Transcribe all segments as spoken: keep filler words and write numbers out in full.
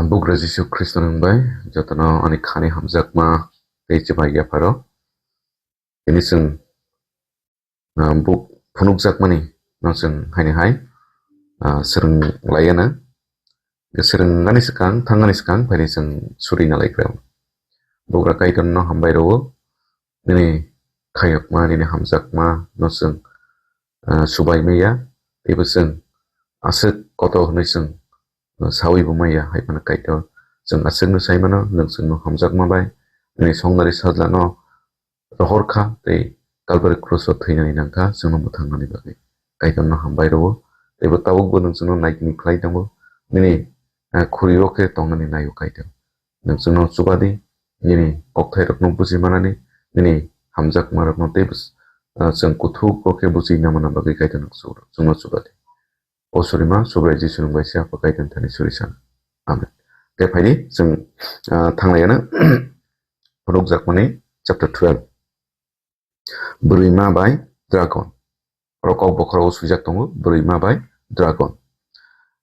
Bugra Jisu Khristo nwng bai jotono ani khani hamjakma tei chibai yapharo. Tini chwng, ah, buk phunukjakmani no chwng haini hai, ah, swrwng laiya na. Swrwngani swkang, thangani swkang phaini chwng suri na laikra. Bugra Kaitorno hambai rwo. Nini khayokma, nini hamjakma no chwng, ah, subai maya, teibo chwng aswk kotor hwnwi chwng, ah, sawi bo maya, hai phano Kaitor chwng aswkno sai mano, nwng chwngno hamjakma bai, nini songnari sajlano rohor kha, tei Kalbari krus o thwinani nang kha, chwngno mwthangnani bagwi. Kaitorno hambai rwo, teibo tabukbo nwng chwngno naikni khlai tongo, nini, ah, khuri o khe tongnani nai o Kaitor. Nwng chwngno chuba di, nini kokthairokno buji manani, nini hamjakmarokno tei bws-, ah, chwng kuthuk o khe buji na mana bagwi Kaitor nwng chwngno chuba di. O surima, Subrai Jisu nwng bai se Apha Kaitor thani suri sana. Amen. Tei phaidi chwng, ah, thanglaiya na phunukjakmani chapter twelve. Bwrwima bai dragon. Oro kok bokhorogo swijak tongo, bwrwima bai dragon.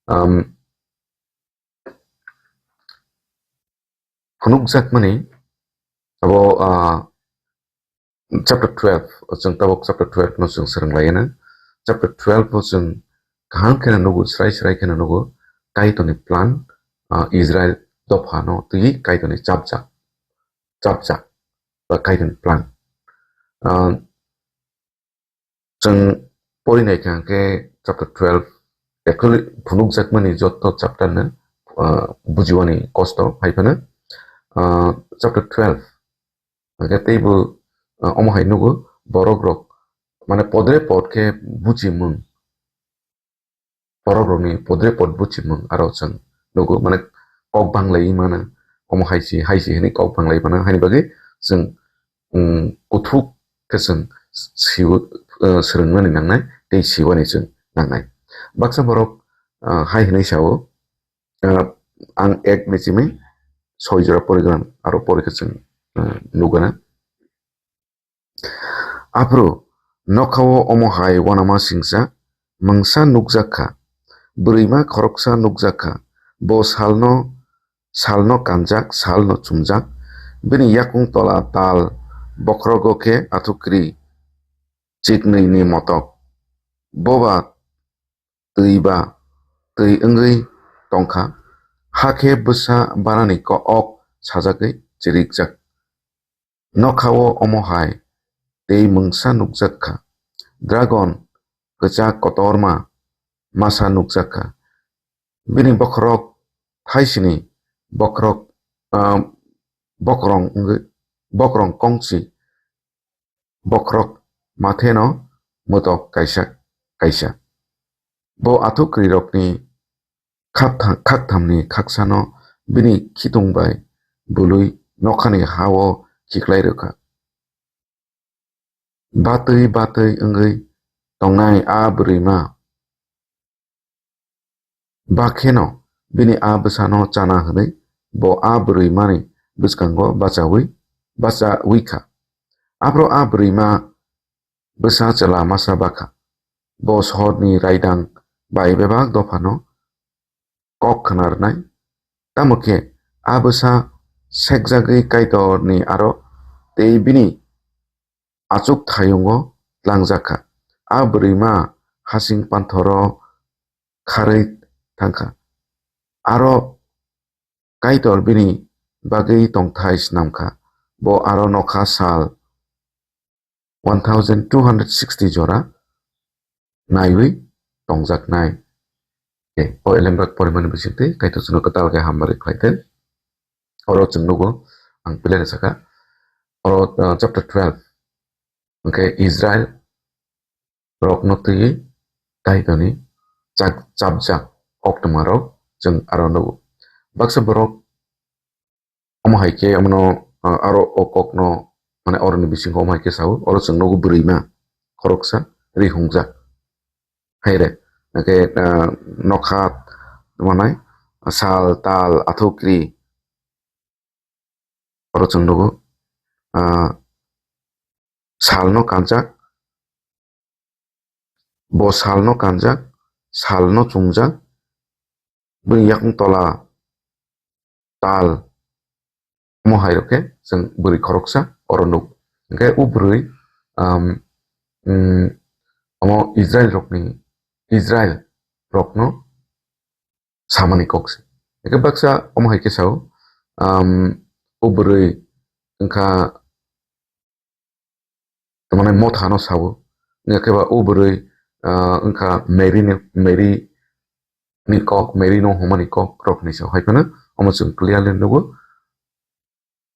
Um, phunukjakmani abo, ah, chapter twelve, o chwng tabuk chapter twelve no chwng swrwng laiya na. Chapter twelve o chwng kaham kheno nugo, srai srai kheno nugo, Kaitorni plan, ah, Israel dophano twi Kaitorni chapjak, chapjak, ba Kaitorni plan. Ah, chwng pori nai kha hwnkhe chapter twelve, actually phunukjakmani joto chapter no, ah, bujiwani kosto hai phano, ah, chapter twelve. Hwnkhe teibo, ah, omo hai nugo borok rok, mane podre pod khe buchimung. Borok rokni podre pod buchimung aro chwng nugo, mane kok banglai mano, omo hai si, hai si hwnwi kok banglai mano, haini bagwi chwng, um, kuthuk khe chwng siwo, ah, swrwngnani nangnai tei siwani chwng nangnai. Baksa borok, ah, hai hwnwi sao, ah, ang ek ni simi soi jora porigram aro porikhe chwng, ah, nugana. Aphuru nokhao omo hai uanama singcha mungsa nukjak kha, bwrwima khoroksa nukjak kha, bo salno, salno kanjak, salno chumjak, bini yakung tola tal bokhorogo khe athukri chiknwini motok, boba twi ba twi wngwi tongkha, hakhe bwsa banani kok sajagwi chirikjak. Nokhao omo hai tei mungsa nukjak kha, dragon kwchak kotorma masa nukjak kha. Bini bokhorok thaisini bokhorok, ah, bokrong wngwi, bokrong kongsi bokhorok matheno motok kaisa kaisa. Bo athukrirokni khaktham-, khakthamni khaksano bini khitung bai bului nokhani ha-o khiklai rwkha. Batwi batwi wngwi tongnai a bwrwima. Bakheno bini a bwsano chana hwnwi bo a bwrwimani bwskango bachaui, bachaui kha. Aphuru a bwrwima bwsa chwla masa bakha. Bo sorni raidang bai bebak dophano kok khna rwnai. Tamo khe a bwsa sekjagwi Kaitorni aro tei bini achuk thayungo tlangjak kha. A bwrwima hasing panthoro kharwi thang kha. Aro Kaitor bini bagwi tongthai snam kha. Bo aro nokha sal one thousand two hundred sixty jora naiwi tongjaknai. E, o elembak porimani bisingtwi Kaitor chwngno kwtal khe hamari khlai thai. Oro chwng nugo, ang pilai rw saka. Oro, uh, chapter twelve. Hwnkhe Israel rokno twiwi Kaitorni chak-, chapjak koktwmarok chwng aro nugo. Baksa borok omo hai khe omono, ah, aro o kokno, mane, oroni bisingo omo hai khe sao, oro chwng nugo bwrwima khoroksa ri hungjak. Hai re, hwnkhe, ah, nokha, manai, sal, tal, athukri, oro chwng nugo, ah, salno kanjak, bo salno kanjak, salno chumjak, bini yakung tola tal, omo hai rok khe chwng bwrwi khoroksa oro nuk. Hwnkhe o bwrwi, um, um, omo Israel rokni, Israel rokno samani kok se. Hwnkhe baksa omo hai khe sao, um, o bwrwi wngkha, tamani motha no sao. Wngkhe ba o bwrwi, ah, wngkha Mary ni, Mary ni kok, Mary no hwnmani kok rok ni sao. Hai phano omo chwng clearly nugo,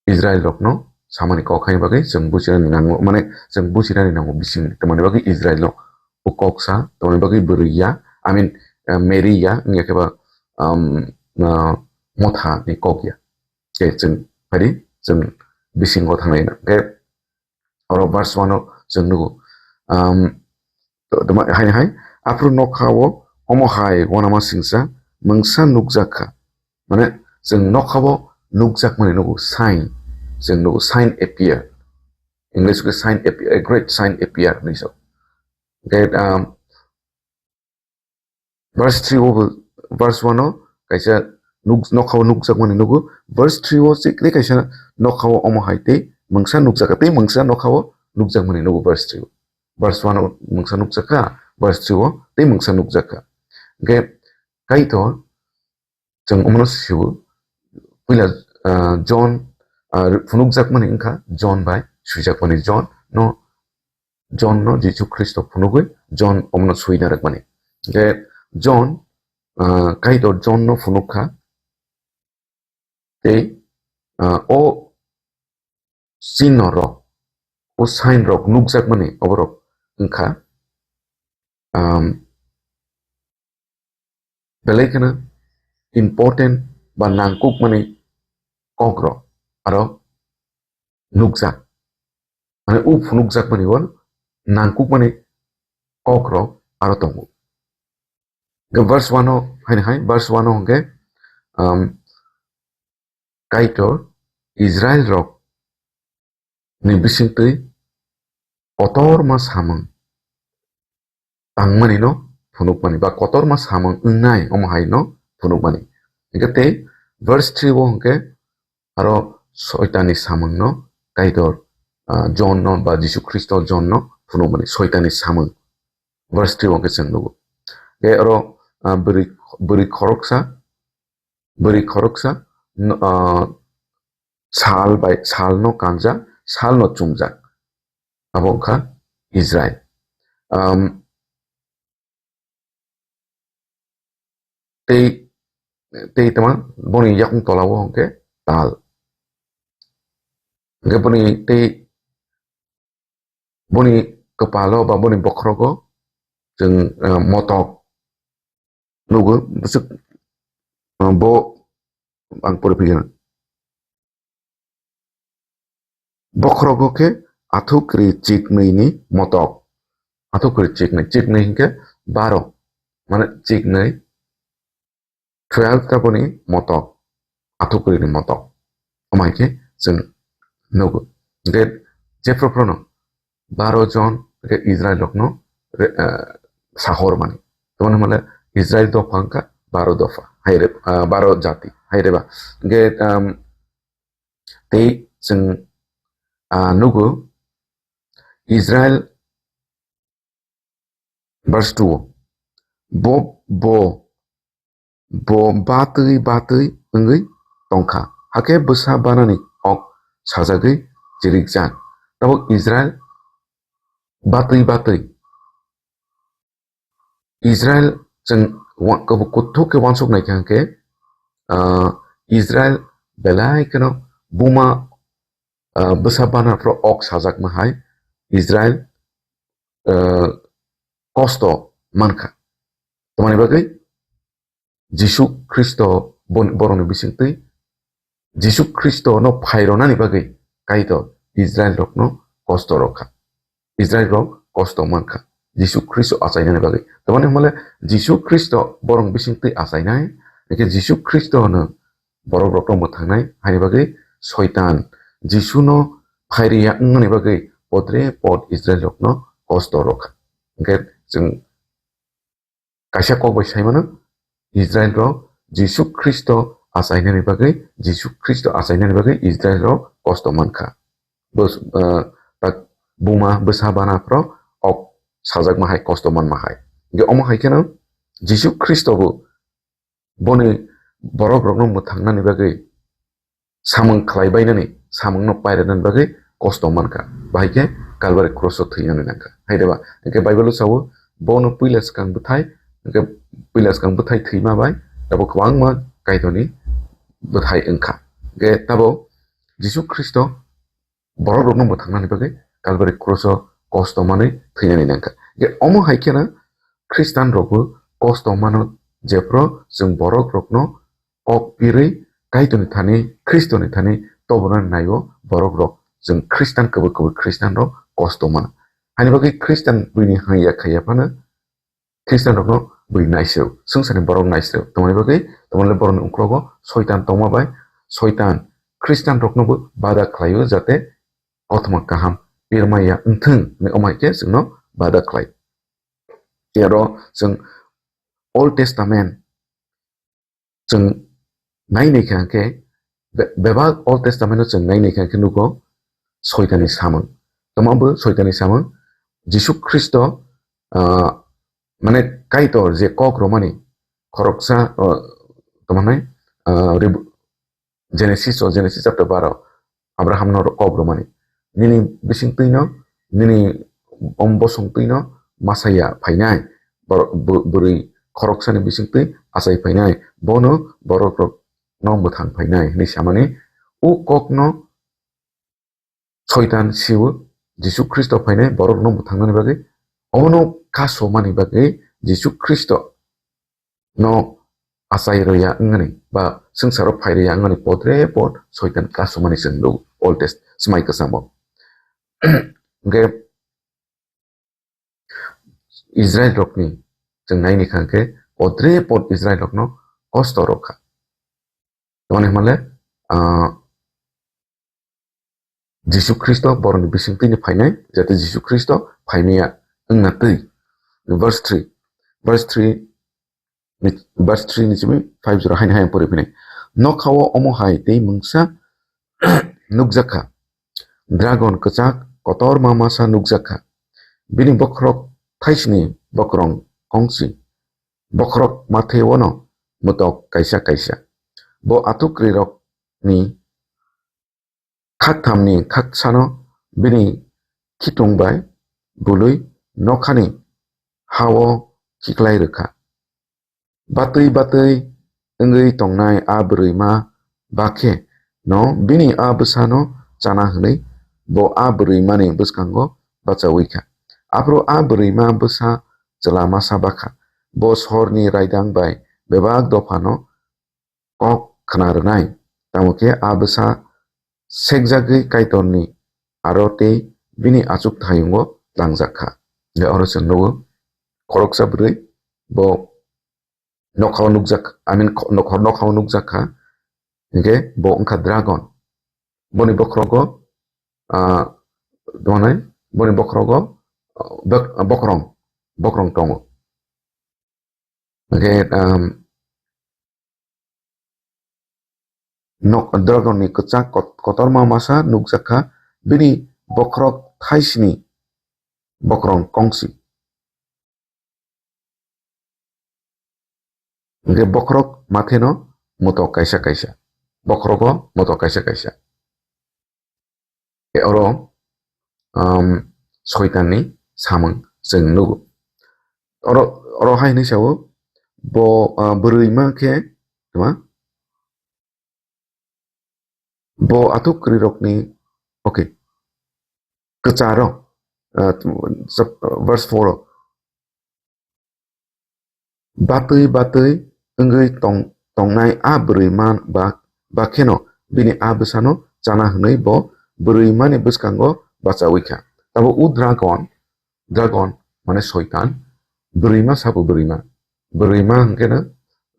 Israel rok no samani kok hai bagwi chwng buchirani nango, mane chwng buchirani nango bising tamani bagwi Israel no o kok sa, tamani bagwi bwrwi ya, I mean, ah, Mary ya, wngkhe ba, um, ah, motha ni kok ya. Khe chwng phari chwng bisingo thangnai na. Khe oro verse one o chwng nugo. Um, to, to ma-, hai, hai, aphuru nokha o omo hai uanama singsa mungsa nukjak kha. Mane, chwng nokha o nukjak mani nugo, sign. Chwng nugo, sign appear. English ke sign appear, a great sign appear hinwi sa. Khe, um, Verse three o bo, verse one o kaisa nuk-, nokha o nukjakmani nugo. Verse three o chikle kaisa nokha o omo hai tei mungsa nukjak, tei mungsa nokha o nukjakmani nugo verse three o. Verse one o mungsa nukjak kha, verse three o tei mungsa nukjak kha. Hwnkhe Kaitor chwng omono sibo, puila, ah, John, ah, phunukjakmani wngkha John bai swijakmani. John no John no Jisu Khristo phunugwi John omono swina rwkmani. Hwnkhe John, ah, Kaitor John no phunuk kha, tei, ah, o chino rok, o sign rok nukjakmani oborok wngkha, um, belai kheno important ba nangkukmani kokrok aro nukjak. Mane, o phunukjakmani o nangkukmani kokrok aro tongo. Hwnkhe verse one o, haino hai, verse one o hwnkhe, um, Kaitor Israel rok ni bisingtwi kotorma samung tangmani no phunukmani, ba kotorma samung wngnai omo hai no phunukmani. Hwnkhe tei verse three o hwnkhe aro Soitanni samung no Kaitor, ah, John no ba Jisu Khristo John no phunukmani, Soitanni samung. Verse three o hwnkhe chwng nugo. Tei oro, ah, bwrwi, bwrwi khoroksa, bwrwi khoroksa, n-, ah, sal bai, sal no kanjak, sal no chumjak. Abo wngkha Israel. Um, tei, tei tama boni yakung tola o hwnkhe tal. Hwnkhe boni tei, boni kwpalo ba boni bokhorogo chwng, eh, motok nugo, bwswk, eh, bo ang pore phigena. Bokhorogo khe athukri chiknwi ni motok. Athukri chiknwi, chiknwi hinkhe baro, mane chiknwi, twelve ta boni motok, athukri ni motok. Omo hai khe chwng nugo. Hwnkhe jephru phruno baro jon khe Israel rokno re-, ah, sahor mani. Tamoni hwnle Israel dopha wngkha baro dopha, hai re, ah, baro jati, hai reba. Hwnkhe, um, tei chwng, ah, nugo Israel, verse two o, bo, bo, bo batwi batwi wngwi tongkha, hakhe bwsa banani kok sajagwi chirikjak. Tabuk Israel batwi batwi, Israel chwng wa-, kuthuk khe uansuk naikha hwnkhe, ah, Israel belai kheno buma, ah, bwsa bana phro ok sajakma hai Israel, ah, kosto mankha. Tamoni bagwi Jisu Khristo bon-, borokni bisingtwi Jisu Khristono phai rwnani bagwi Kaitor Israel rokno kosto rwkha. Israel rok kosto mankha Jisu Khristo achainani bagwi. Tamoni hwnle Jisu Khristo borok bisingtwi achainai, hwnkhe Jisu Khristono borok rokno mwthangnai haini bagwi Soitan Jisuno phairiya wngnani bagwi podre pod Israel rokno kosto rwkha. Hwnkhe chwng kaisa kok bai sai mano, Israel rok Jisu Khristo achainani bagwi, Jisu Khristo achainani bagwi Israel rok kosto mankha. Bus-, ah, tak buma bwsa bana phro ok sajakma hai, kosto manma hai. Hingke omo hai kheno Jisu Khristo bo boni borok rokno mwthangnani bagwi samung khlai bainani, samungno pairwnani bagwi kosto mankha, bahai khe Kalvari kroso thwinani nangkha. Hai deba, hingke Bible o sao, bono puila swkang bwthai, hingke puila swkang bwthai thwima bai, tabo kwbangma Kaitorni bwthai wngkha. Hingke tabo Jisu Khristo borok rokno mwthangnani bagwi Kalvari kroso kosto manwi thwinani nangkha. Hingke omo hai kheno Khristan rokbo kosto mano, jephru chwng borok rokno kok pirwi Kaitorni thani, Khristoni thani tobonani naio borok rok. Chwng Khristan kwbwi kwbwi Khristan rok kosto mano. Hani bagwi Khristan buini hangya khaiya phano Khristan rokno bui naisrw, swngcharni borok naisrw. Tamoni bagwi, tamoni borokni uklogo Soitan tongma bai, Soitan Khristan roknobo bada khlaio, jate kothoma kaham pirmaya wngthwng hinwi omo hai khe chwngno bada khlai. Tei aro chwng Old Testament chwng nainai kha khe, be-, bebak Old Testament o chwng nainai kha khe nugo Soitanni samung. Tamo bo Soitanni samung? Jisu Khristo, ah, mane Kaitor je kok romani khoroksa, ah, tamo hwnai, ah, rib-, Genesis o, Genesis chapter baro, Abraham no kok romani. Nini bising twi no, nini om bosong twi no Masaya phainai, bor-, bu-, bwrwi khoroksani bising twi achai phainai, bono borok rok no mwthang phainai hinwi samani. O kok no Soitan siwo, Jisu Khristo phainai borok no mwthangnani bagwi, obono kasomani bagwi Jisu Khristo no achai rwya wngmani ba swngcharo phai rwya wngmani podre pod Soitan kasomani chwng nugo Old Test-, Swmai Kwchangbo. Hwnkhe Israel rokni chwng naini kha hwnkhe podre pod Israel rokno kosto rw kha. Tamoni hwnle, ah, Jisu Khristo borokni bisingtwini phainai, jate Jisu Khristo phaimaya wngna twi. Verse three, verse three ni, verse three ni simi five jora haino hai pori phinai. Nokha o omo hai tei mungsa nukjak kha. Dragon kwchak kotorma masa nukjak kha. Bini bokhorok thaisni bokrong kongsi. Bokhorok mathe ono motok kaisa kaisa. Bo atuk rirokni khakthamni khaksano bini khitung bai bului nokhani ha-o khiklai rwkha. Batwi batwi wngwi tongnai a bwrwima bakhe no bini a bwsano chana hwnwi bo a bwrwimani bwskango bachaui kha. Aphuru a bwrwima bwsa chwla masa bakha. Bo sorni raidang bai bebak dophano kok khna rwnai, tamo khe a bwsa sekjagwi Kaitorni aro tei bini achukthayungo tlangjak kha. Hwnkhe oro chwng nugo, khoroksa bwrwi bo nokhao nukjak, I mean, kho-, nokhor nokhao nukjak kha, hwnkhe bo wngkha dragon. Boni bokhorogo, ah, tongmani, boni bokhorogo, ah, bok-, bokrong, bokrong tongo. Hwnkhe, um, nok-, dragon ni kwchak kot-, kotorma masa nukjak kha, bini bokhorok thaisni bokrong kongsi. Hwnkhe bokhorok matheno motok kaisa kaisa. Bokhorogo motok kaisa kaisa. Tei oro, um, Soitanni samung chwng nugo. Oro, oro hai hinwi sao, bo, uh, bwrwima khe, tma? Bo athuk kwrwirokni, okay, kwcharo, uh, verse four o, batwi batwi wngwi tong-, tongnai a bwrwima ba, ba kheno bini a bwsano chana hwnwi bo bwrwimani bwskango bachaui kha. Tabo o dragon, dragon mane Soitan, bwrwima sabo bwrwima. Bwrwima hwnkhe no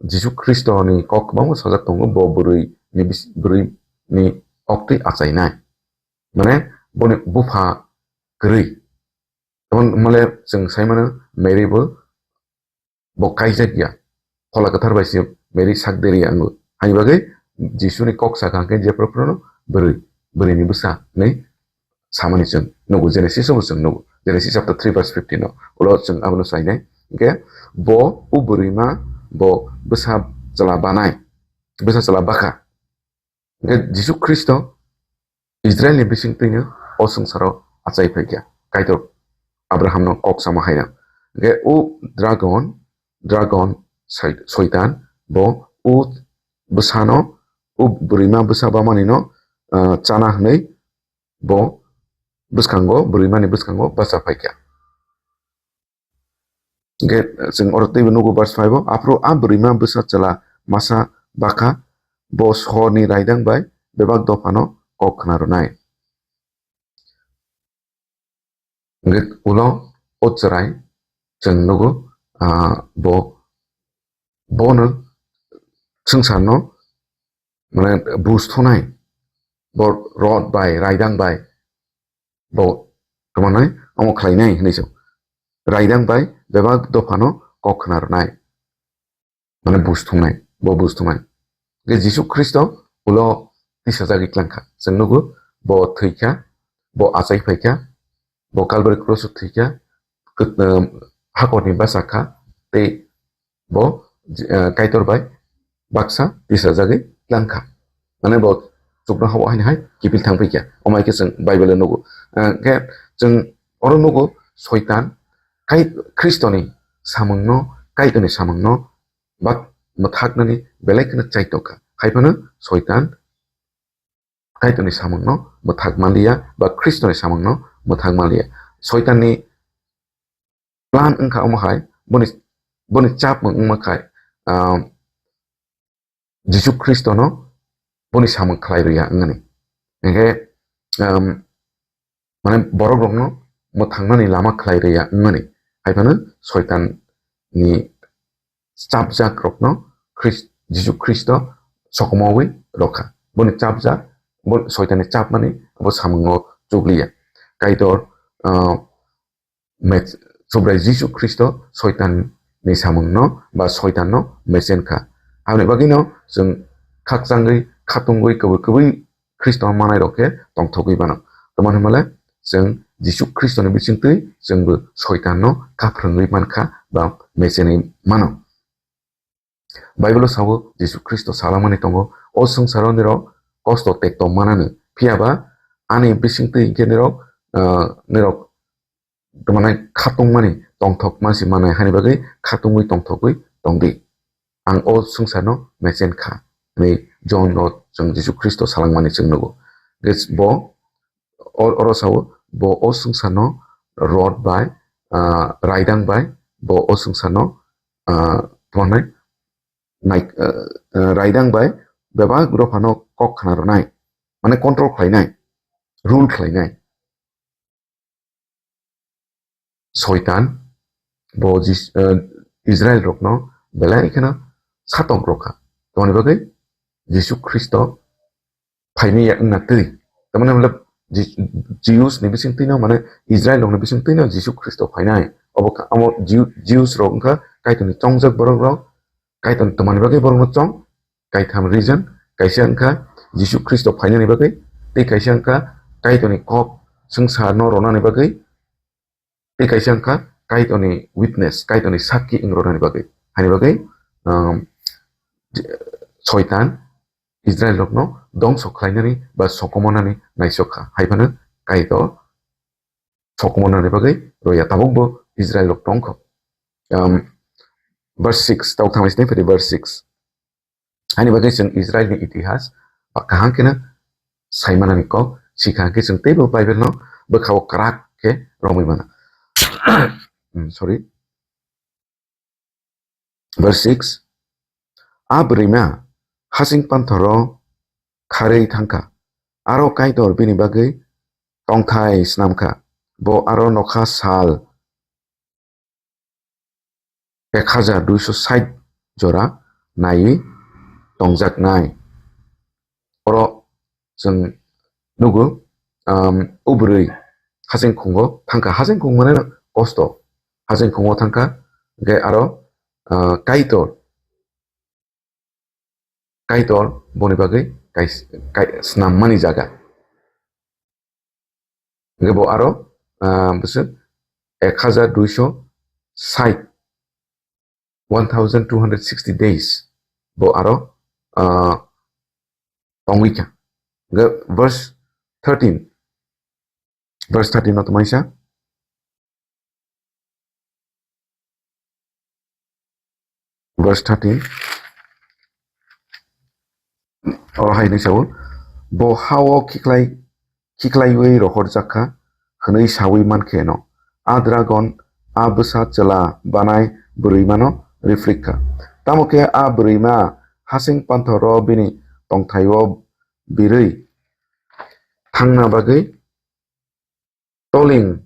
Jisu Khristoni kok kwbangma sajak tongo, bo bwrwini bis-, bwrwini oktwi achainai. Mane boni bupha kwrwi. Tamo male chwng sai mano Mary bo, bo kaijak ya. Phola Kwthar bai se Mary sak deri ya wngo. Ani bagwi Jisuni kok saka hwnkhe jephru phruno bwrwi, bwrwini bwsa hinwi samani chwng nugo, Genesis o bo chwng nugo, Genesis chapter three verse fifteen o. Ulo chwng abono sainai. Hwnkhe bo o bwrwima bo bwsa chwla banai, bwsa chwla bakha. Hwnkhe Jisu Khristo Israilni bisingtwino o swngcharo achai phaikha, Kaitor Abrahamno kok sama haino. Hwnkhe o dragon, dragon, Soi-, Soitan, bo o bwsano, o bwrwima bwsa bamanino, ah, chana hwnwi bo bwskango, bwrwimani bwskango bacha phaikha. Hwnkhe chwng oro teibo nugo verse five o, aphuru a bwrwima bwsa chwla masa bakha, bo sorni raidang bai bebak dophano kok khna rwnai. Hwnkhe ulo o chwrai chwng nugo, ah, bo, bono swngcharno, mane, bus thunai, bo rod bai, raidang bai, bo tongmanai, omo khlainai hinwi se. Raidang bai bebak dophano kok khna rwnai. Mane bus thungnai, bo bus thungnai. Hwnkhe Jisu Khristo ulo tisajagwi tlangkha. Chwng nugo, bo thwikha, bo achai phaikha, bo Kalbari cross o thwikha, kwt-, um, hakorni bwsakha, tei bo, eh, Kaitor bai baksa tisajagwi tlangkha. Mane bo chuknoha o haino hai kiphil thang phaikha. Omo hai khe chwng Bible o nugo. Eh, hwnkhe chwng oro nugo Soitan Kai-, Khristoni samungno, Kaitorni samungno ba mwthaknani belai kheno chaitokha. Hai phano Soitan Kaitorni samungno mwthak manliya ba Khristoni samungno mwthak manliya. Soitanni plan wngkha omo hai, boni, boni chapmung wngma khai, ah, Jisu Khristono boni samung khlai rwya wngmani. Hwnkhe, um, mane, borokrokno mwthangnani lama khlai rwya wngmani. Hai phano Soitanni chapjakrokno Khris-, Jisu Khristo sokomoui rwkha. Boni chapjak, bo Soitanni chapmani abo samungo chukliya. Kaitor, uh, me-, Subrai Jisu Khristo Soitanni samungno ba Soitanno mechen kha. Aboni bagwino chwng khakchangwi, khatungwi, kwbwi kwbwi Khristo manairok khe tongthogwi mano. Tamoni hwnmale chwng Jisu Khristoni bisingtwi chwngbo Soitanno kaphrwngwi mankha ba mechenwi mano. Bible o sao, Jisu Khristo salamani tongo, "O swngcharo nirok kosto tekto manani, phiya ba ani bisingtwi hinkhe nirok, ah, nirok tongmani khatungmani tongthok masi manai hani bagwi khatungwi tongthogwi tongdi. Ang o swngcharno mechen kha," hinwi John o chwng Jisu Khristo salangmani chwng nugo. Hwnkhe bo, o-, oro sao, bo o swngcharno rod bai, ah, raidang bai, bo o swngcharno, ah, tamo hwnwi nai-, ah, ah, raidang bai bebak dophano kok khna rwnai, mane control khlainai, rule khlainai. Soitan bo Jis-, eh, Israel rokno belai kheno satok rokha. Tamoni bagwi Jisu Khristo phaini ya wngna twi. Tamoni hwnle Ji-, Jews ni bising twino, mane, Israel rokni bising twino Jisu Khristo phainai. Obo kha, omo Jew-, Jews rok wngkha Kaitorni chongjak borok rok. Kaitorni twmani bagwi borokno chong, kaitham reason, kaisa wngkha Jisu Khristo phainani bagwi, tei kaisa wngkha Kaitorni kok swngcharno ronani bagwi, tei kaisa wngkha Kaitorni witness, Kaitorni sakki wng ronani bagwi. Hani bagwi, um, Soitan Israel rokno dongso khlainani ba sokomonani naisok kha. Hai phano Kaitor sokomonani bagwi roya tabukbo Israel rok tongkho. Um, verse six, tau thangwi sini phari verse six. Hani bagwi chwng Israel ni itihas ba kaham kheno saimanani kok sikha hwnkhe chwng teibo Bible no bwkhao kwrak khe romwi mano. Hmm, sorry. Verse six. A bwrwima hasing panthoro kharwi thangkha. Aro Kaitor bini bagwi tongthai snamkha. Bo aro nokha sal ek hajar duiso sait jora naiwi tongjaknai. Oro chwng nugo, um, o bwrwi hasing khungo thangkha, hasing khung mane kosto, hasing khungo thangkha, hwnkhe aro, uh, Kaitor Kaitor boni bagwi kais-, kai-, snammani jaga. Hingke bo aro, ah, bwswk ek hajar duiso sait, one thousand two hundred sixty days bo aro, ah, tongwi kha. Hingke verse thirteen, verse thirteen no tongmani sa. Verse thirteen. Oro hai hinwi sao, "Bo ha-o khiklai, khiklaiwi rohorjak kha," hwnwi saui man khe no, a dragon a bwsa chwla banai bwrwimano rifrik kha. Tamo khe a bwrwima hasing panthoro bini tongthai-o birwi thangna bagwi toling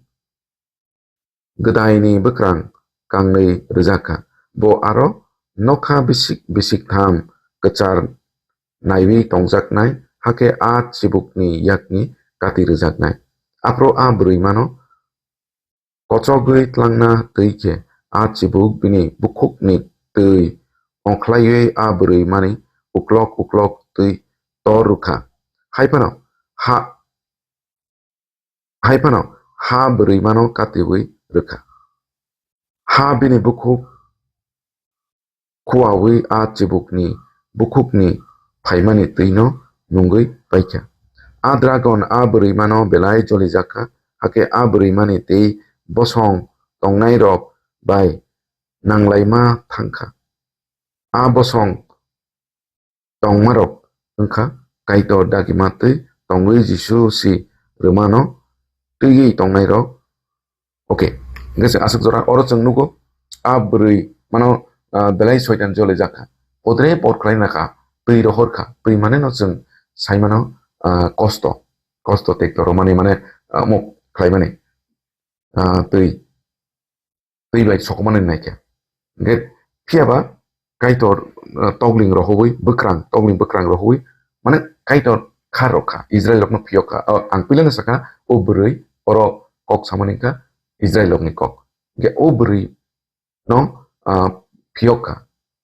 gwdaini bwkrang kangnwi rwjak kha. Bo aro nokha bisik bisik tham kwchar naiwi tongjaknai, hakhe a chibukni yakni kati rwjaknai. Aphuru a bwrwimano kochogwi tlangna twi khe a chibuk bini bukhukni twi ongkhlaiwi a bwrwimani uklok uklok twi tor rwkha. Hai phano ha Hai phano ha bwrwimano katiwi rwkha. Ha bini bukhuk khuawi a chibukni bukhukni phaimani twino nungwi paikha. A dragon a bwrwimano belai jolijakha, hakhe a bwrwimani twi bosong tongnairok bai nanglaima thangkha. A bosong tongmarok wngkha Kaitor dagima twi tongwi Jisu si rwmano twiwi tongnairok. Okay, hingke se aswk jora oro chwng nugo, a bwrwi mano, ah, belai soitan jolijakha. Podre por khlai nakha, twi rohor kha, twi mane no chwng sai mano, ah, kosto, kosto tekto romani mane, ah, mok khlai mani, ah, twi. Twi bai sokomani naikha. Hingke phiya ba Kaitor, uh, togling rohogwi bwkrang, togling bwkrang rohogwi, mane Kaitor khar rokha, Israel rokno phiyok kha. O, ang pilano sakha, o bwrwi oro kok samani kha Israel rokni kok. Hingke o bwrwi no, uh, phiyok kha.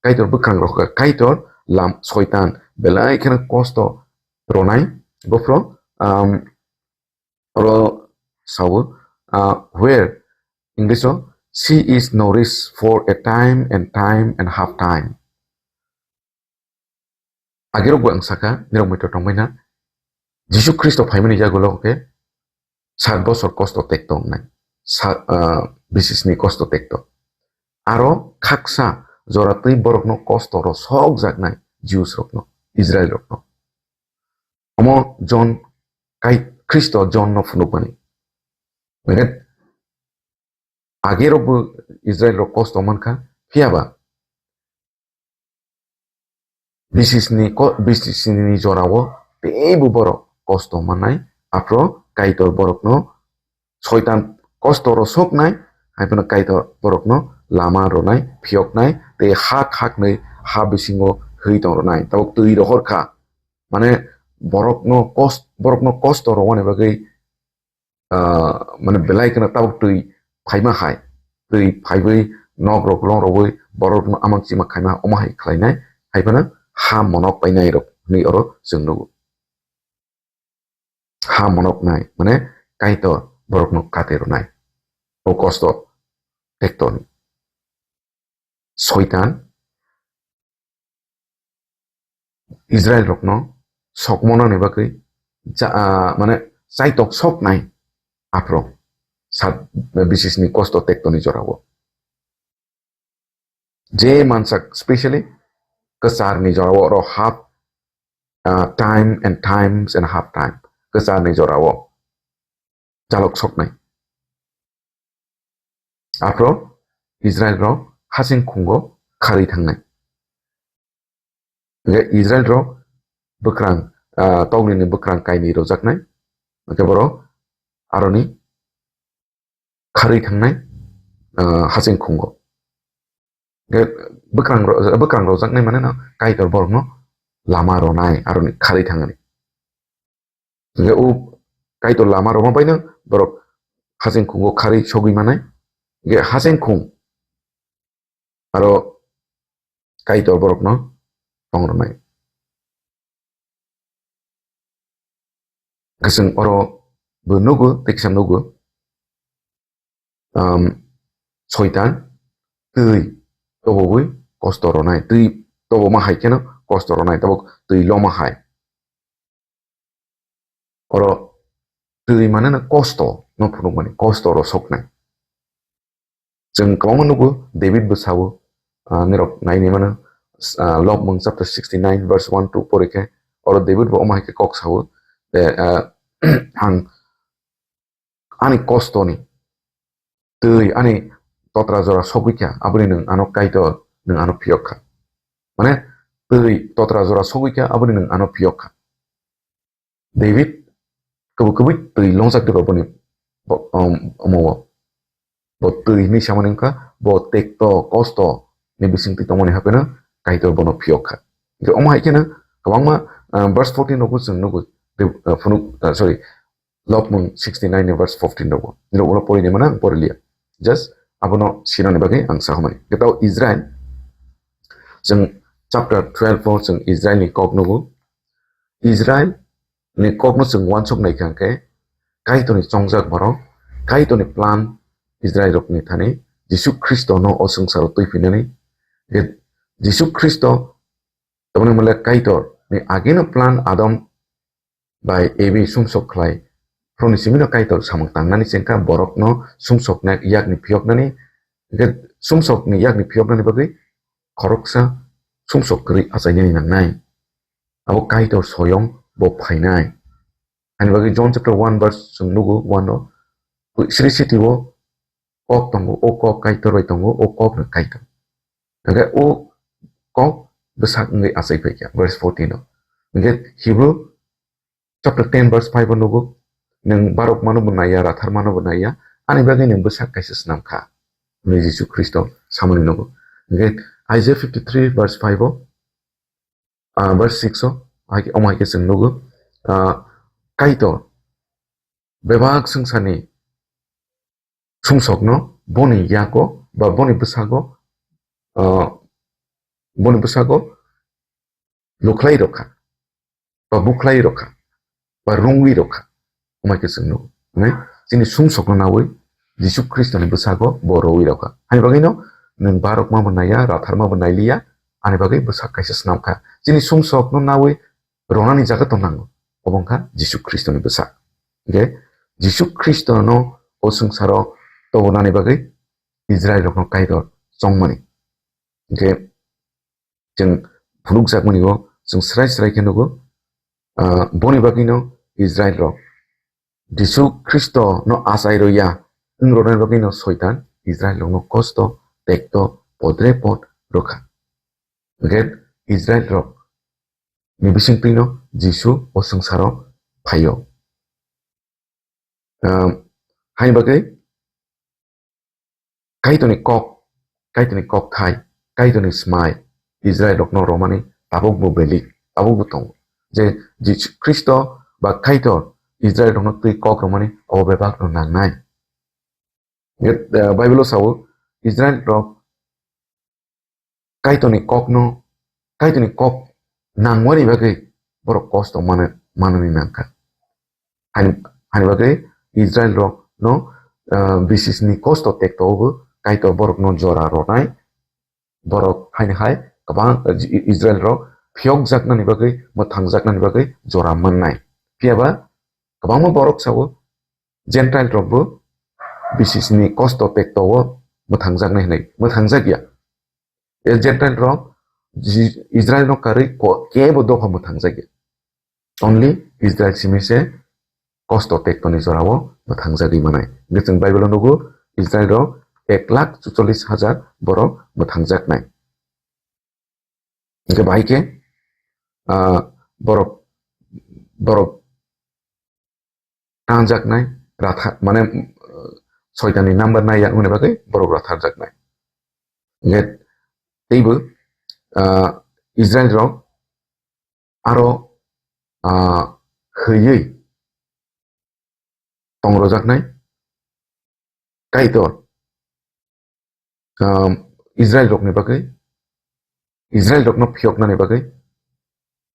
Kaitor bwkrang rohkha, Kaitor lam soitan belai kheno kosto ronai, bophro, um, Oro sao, ah, where English o, "She is nourished for a time and time and half time." Agirok bo ang saka, nirok moito tongbaina, Jisu Khristo phaimani yagulo khe sat bosor kosto tekto wngnai, sa-, ah, bisisni kosto tekto. Aro khaksa jora twi borokno kosto ro sok jaknai, Jews rokno, Israel rokno. Omo John, kai Khristo John no phunukmani. Hwnkhe, age rokbo Israel rok kosto mankha, phiya ba bisisni ko-, bisisni jorao teibo borok kosto mannai, aphro Kaitor borokno Soitan kosto rosoknai, hai phano Kaitor borokno lama rwnai, phiyoknai, tei hak haknwi ha bisingo hwi tong rwnai. Tabuk twi rohor kha. Mane borokno kos-, borokno kosto rwmani bagwi, ah, mane belai kheno tabuk twi phaima hai. Twi phaiwi nok rok long rwui borokno amang chima khaima omo hai khlainai. Hai phano ha monok painai rok hwnwi oro chwng nugo. Ha monoknai, mane Kaitor borokno kate rwnai. O kosto tekton. Soitan Israel rokno sokmonani bagwi ja-, ah, mane chaitok soknai aphro sat bisisni kosto tektoni jorao. Je mansak, specially kwcharni jorao oro half, ah, time and times and half time. Kwcharni jorao jalok soknai. Aphro Israel rok hasing khungo kharwi thangnai. Hingke Israel rok bwkrang, ah, toknini bwkrang kainwi rojaknai. Hingke borok aroni kharwi thangnai, ah, hasing khungo. Hingke bwkrang ro-, bwkrang rojaknai mane no Kaitor borokno lama ronai aroni kharwi thangani. Hingke o Kaitor lama rwma baino borok hasing khungo kharwi sogwi manai. Hingke hasing khung aro Kaitor borokno tong rwnai. Kasing oro bo nugo, teksa nugo. Um, Soitan twi tobogwi kosto ronai, twi toboma hai kheno kosto ronai, tabok twi loma hai. Oro twi mane na kosto no phunukmani, kosto ro soknai. Chwng kwbangma nugo, David bo sao, ah, nirok naini mano, ah, Lobmung chapter sixty-nine verse one to pori khe, oro David bo omo hai khe kok sao, de, ah, ang ani kostoni twi ani totra jora sogwi kha, aboni nwng ano Kaitor, nwng ano phiyok kha. Mane twi totra jora sogwi kha, aboni nwng ano phiyok kha. David kwbwi kwbwi twi longjak diba boni bo-, um, omo o. Bo twi hinwi samani wngkha, bo tekto kosto ni bisingtwi tongmani hapheno Kaitor bono phiyok kha. Hingkhe omo hai kheno kwbangma, ah, verse fourteen rogo chwng nugo, de-, ah, phunuk, ah, sorry, Lobmung sixty-nine ni verse fourteen rogo. Nirok ulo pori ni mano ang pori liya. Just abono sinani bagwi ang sahomani. Hingkhe tao Israel, chwng chapter twelve o chwng Israel ni kok nugo. Israel ni kokno chwng uansuk nai kha hwnkhe, Kaitorni chongjak borok, Kaitorni plan Israel rokni thani, Jisu Khristono o swngcharo twi phinani, je Jisu Khristo, tamoni mole Kaitorni ageno plan Adam bai Evi sumsok khlai, phoroni simino Kaitor samung tangnani chengkha, borokno sumsokna yakni phiyoknani, hwnkhe sumsokni yakni phiyoknani bagwi khoroksa sumsok kwrwi achainani nangnai. Abo Kaitor soyong bo phainai. Ani bagwi John chapter one verse chwng nugo, one o, sri siti o kok tongo, o kok Kaitor bai tongo, o kok no Kaitor. Hingkhe o kok bwsak wngwi achai phaikha, verse fourteen o. Hingkhe Hebrew chapter ten verse five o nugo, nwng barok mano bo naiya, rathar mano bo naiya, ani bagwi nwng bwsak kaisa snam kha, hwnwi Jisu Khristo samani nugo. Hingkhe Isaiah fifty-three verse five o, ah, verse six o, hai khe, omo hai khe chwng nugo, ah, Kaitor bebak swngcharni sumsokno boni yago ba boni bwsago, ah, boni bwsago lukhlai rokha, ba bukhlai rokha, ba rungwi rokha, omo hai khe chwng nugo. Hwnwi chini sumsokno nawi Jisu Khristoni bwsago bo rwi rokha. Hani bagwino nwng barokma bo naiya, ratharma bo nailiya, ani bagwi bwsak kaisa snam kha. Chini sumsokno nawi ronani jaga to nango, obo wngkha Jisu Khristoni bwsak. Hingkhe Jisu Khristono o swngcharo tobonani bagwi Israel rokno Kaitor chongmani. Hingkhe chwng phunukjakmani o chwng srai srai khe nugo, ah, boni bagwino Israel rok Jisu Khristono achai rwya wng rwnani bagwino Soitan Israel rokno kosto, tekto, podre pod rwkha. Hingkhe Israel rok ni bisingtwino Jisu o swngcharo phaio. Um, hai bagwi Kaitorni kok, Kaitorni kok thai, Kaitorni smai Israel rokno romani tabukbo belik, tabukbo tongo. Je Jisu Khristo ba Kaitor Israel rokno twi kok romani obo bebakno nangnai. Nge, eh, Bible o sao Israel rok Kaitorni kokno, Kaitorni kok nangmani bagwi borok kosto mano-, manani nangkha. Hani, hani bagwi Israel rokno, ah, bisisni kosto tekto bo Kaitor borokno jora ronai. Borok haini hai kwbang, eh, Israel rok phiyokjaknani bagwi, mwthangjaknani bagwi jora mannai. Phiyaba kwbangma borok sao, Gentile rok bo bisisni kosto tekto o mwthangjaknai hinwi, mwthangjak ya. E Gentile rok Ji-, Israel no karwi ko-, kebo dopha mwthangjak ya. Only Israel simi se kosto tekto ni jora o mwthangjagwi manai. Hingkhe chwng Bible o nugo Israel rok ek lakh chuchollis hajar borok mwthangjaknai. Hingkhe bahai khe, ah, borok, borok tanjaknai, ratha-, mane, uh, soitanni number naiya wngni bagwi borok ratharjaknai. Hingkhe teibo, uh, Israel rok aro, uh, hwywi tongrojaknai Kaitor, um, Israel rokni bagwi, Israel rokno phiyoknani bagwi,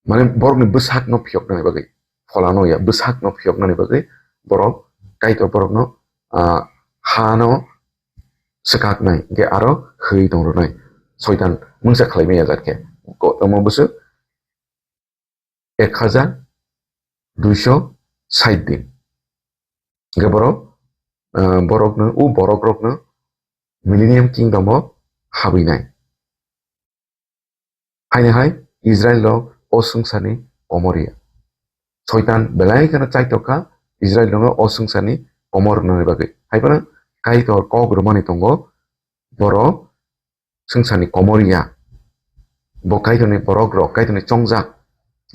mane borokni bwsakno phiyoknani bagwi, pholano ya, bwsakno phiyoknani bagwi borok Kaitor borokno, ah, hano swkaknai, hwnkhe aro hwi tongronai. Soitan mungsa khlaimaya jat khe. Ko-, omo bwswk ek hajar duiso sait din. Hwnkhe borok, ah, borokno, o borokrokno Millennium Kingdom o habwinai. Haino hai Israel rok o swngcharni komor ya. Soitan belai kheno chaitok kha Israel rokno o swngcharni komor rwnani bagwi. Hai phano Kaitor kok rwmani tongo, borok swngcharni komor ya. Bo Kaitorni borok rok, Kaitorni chongjak.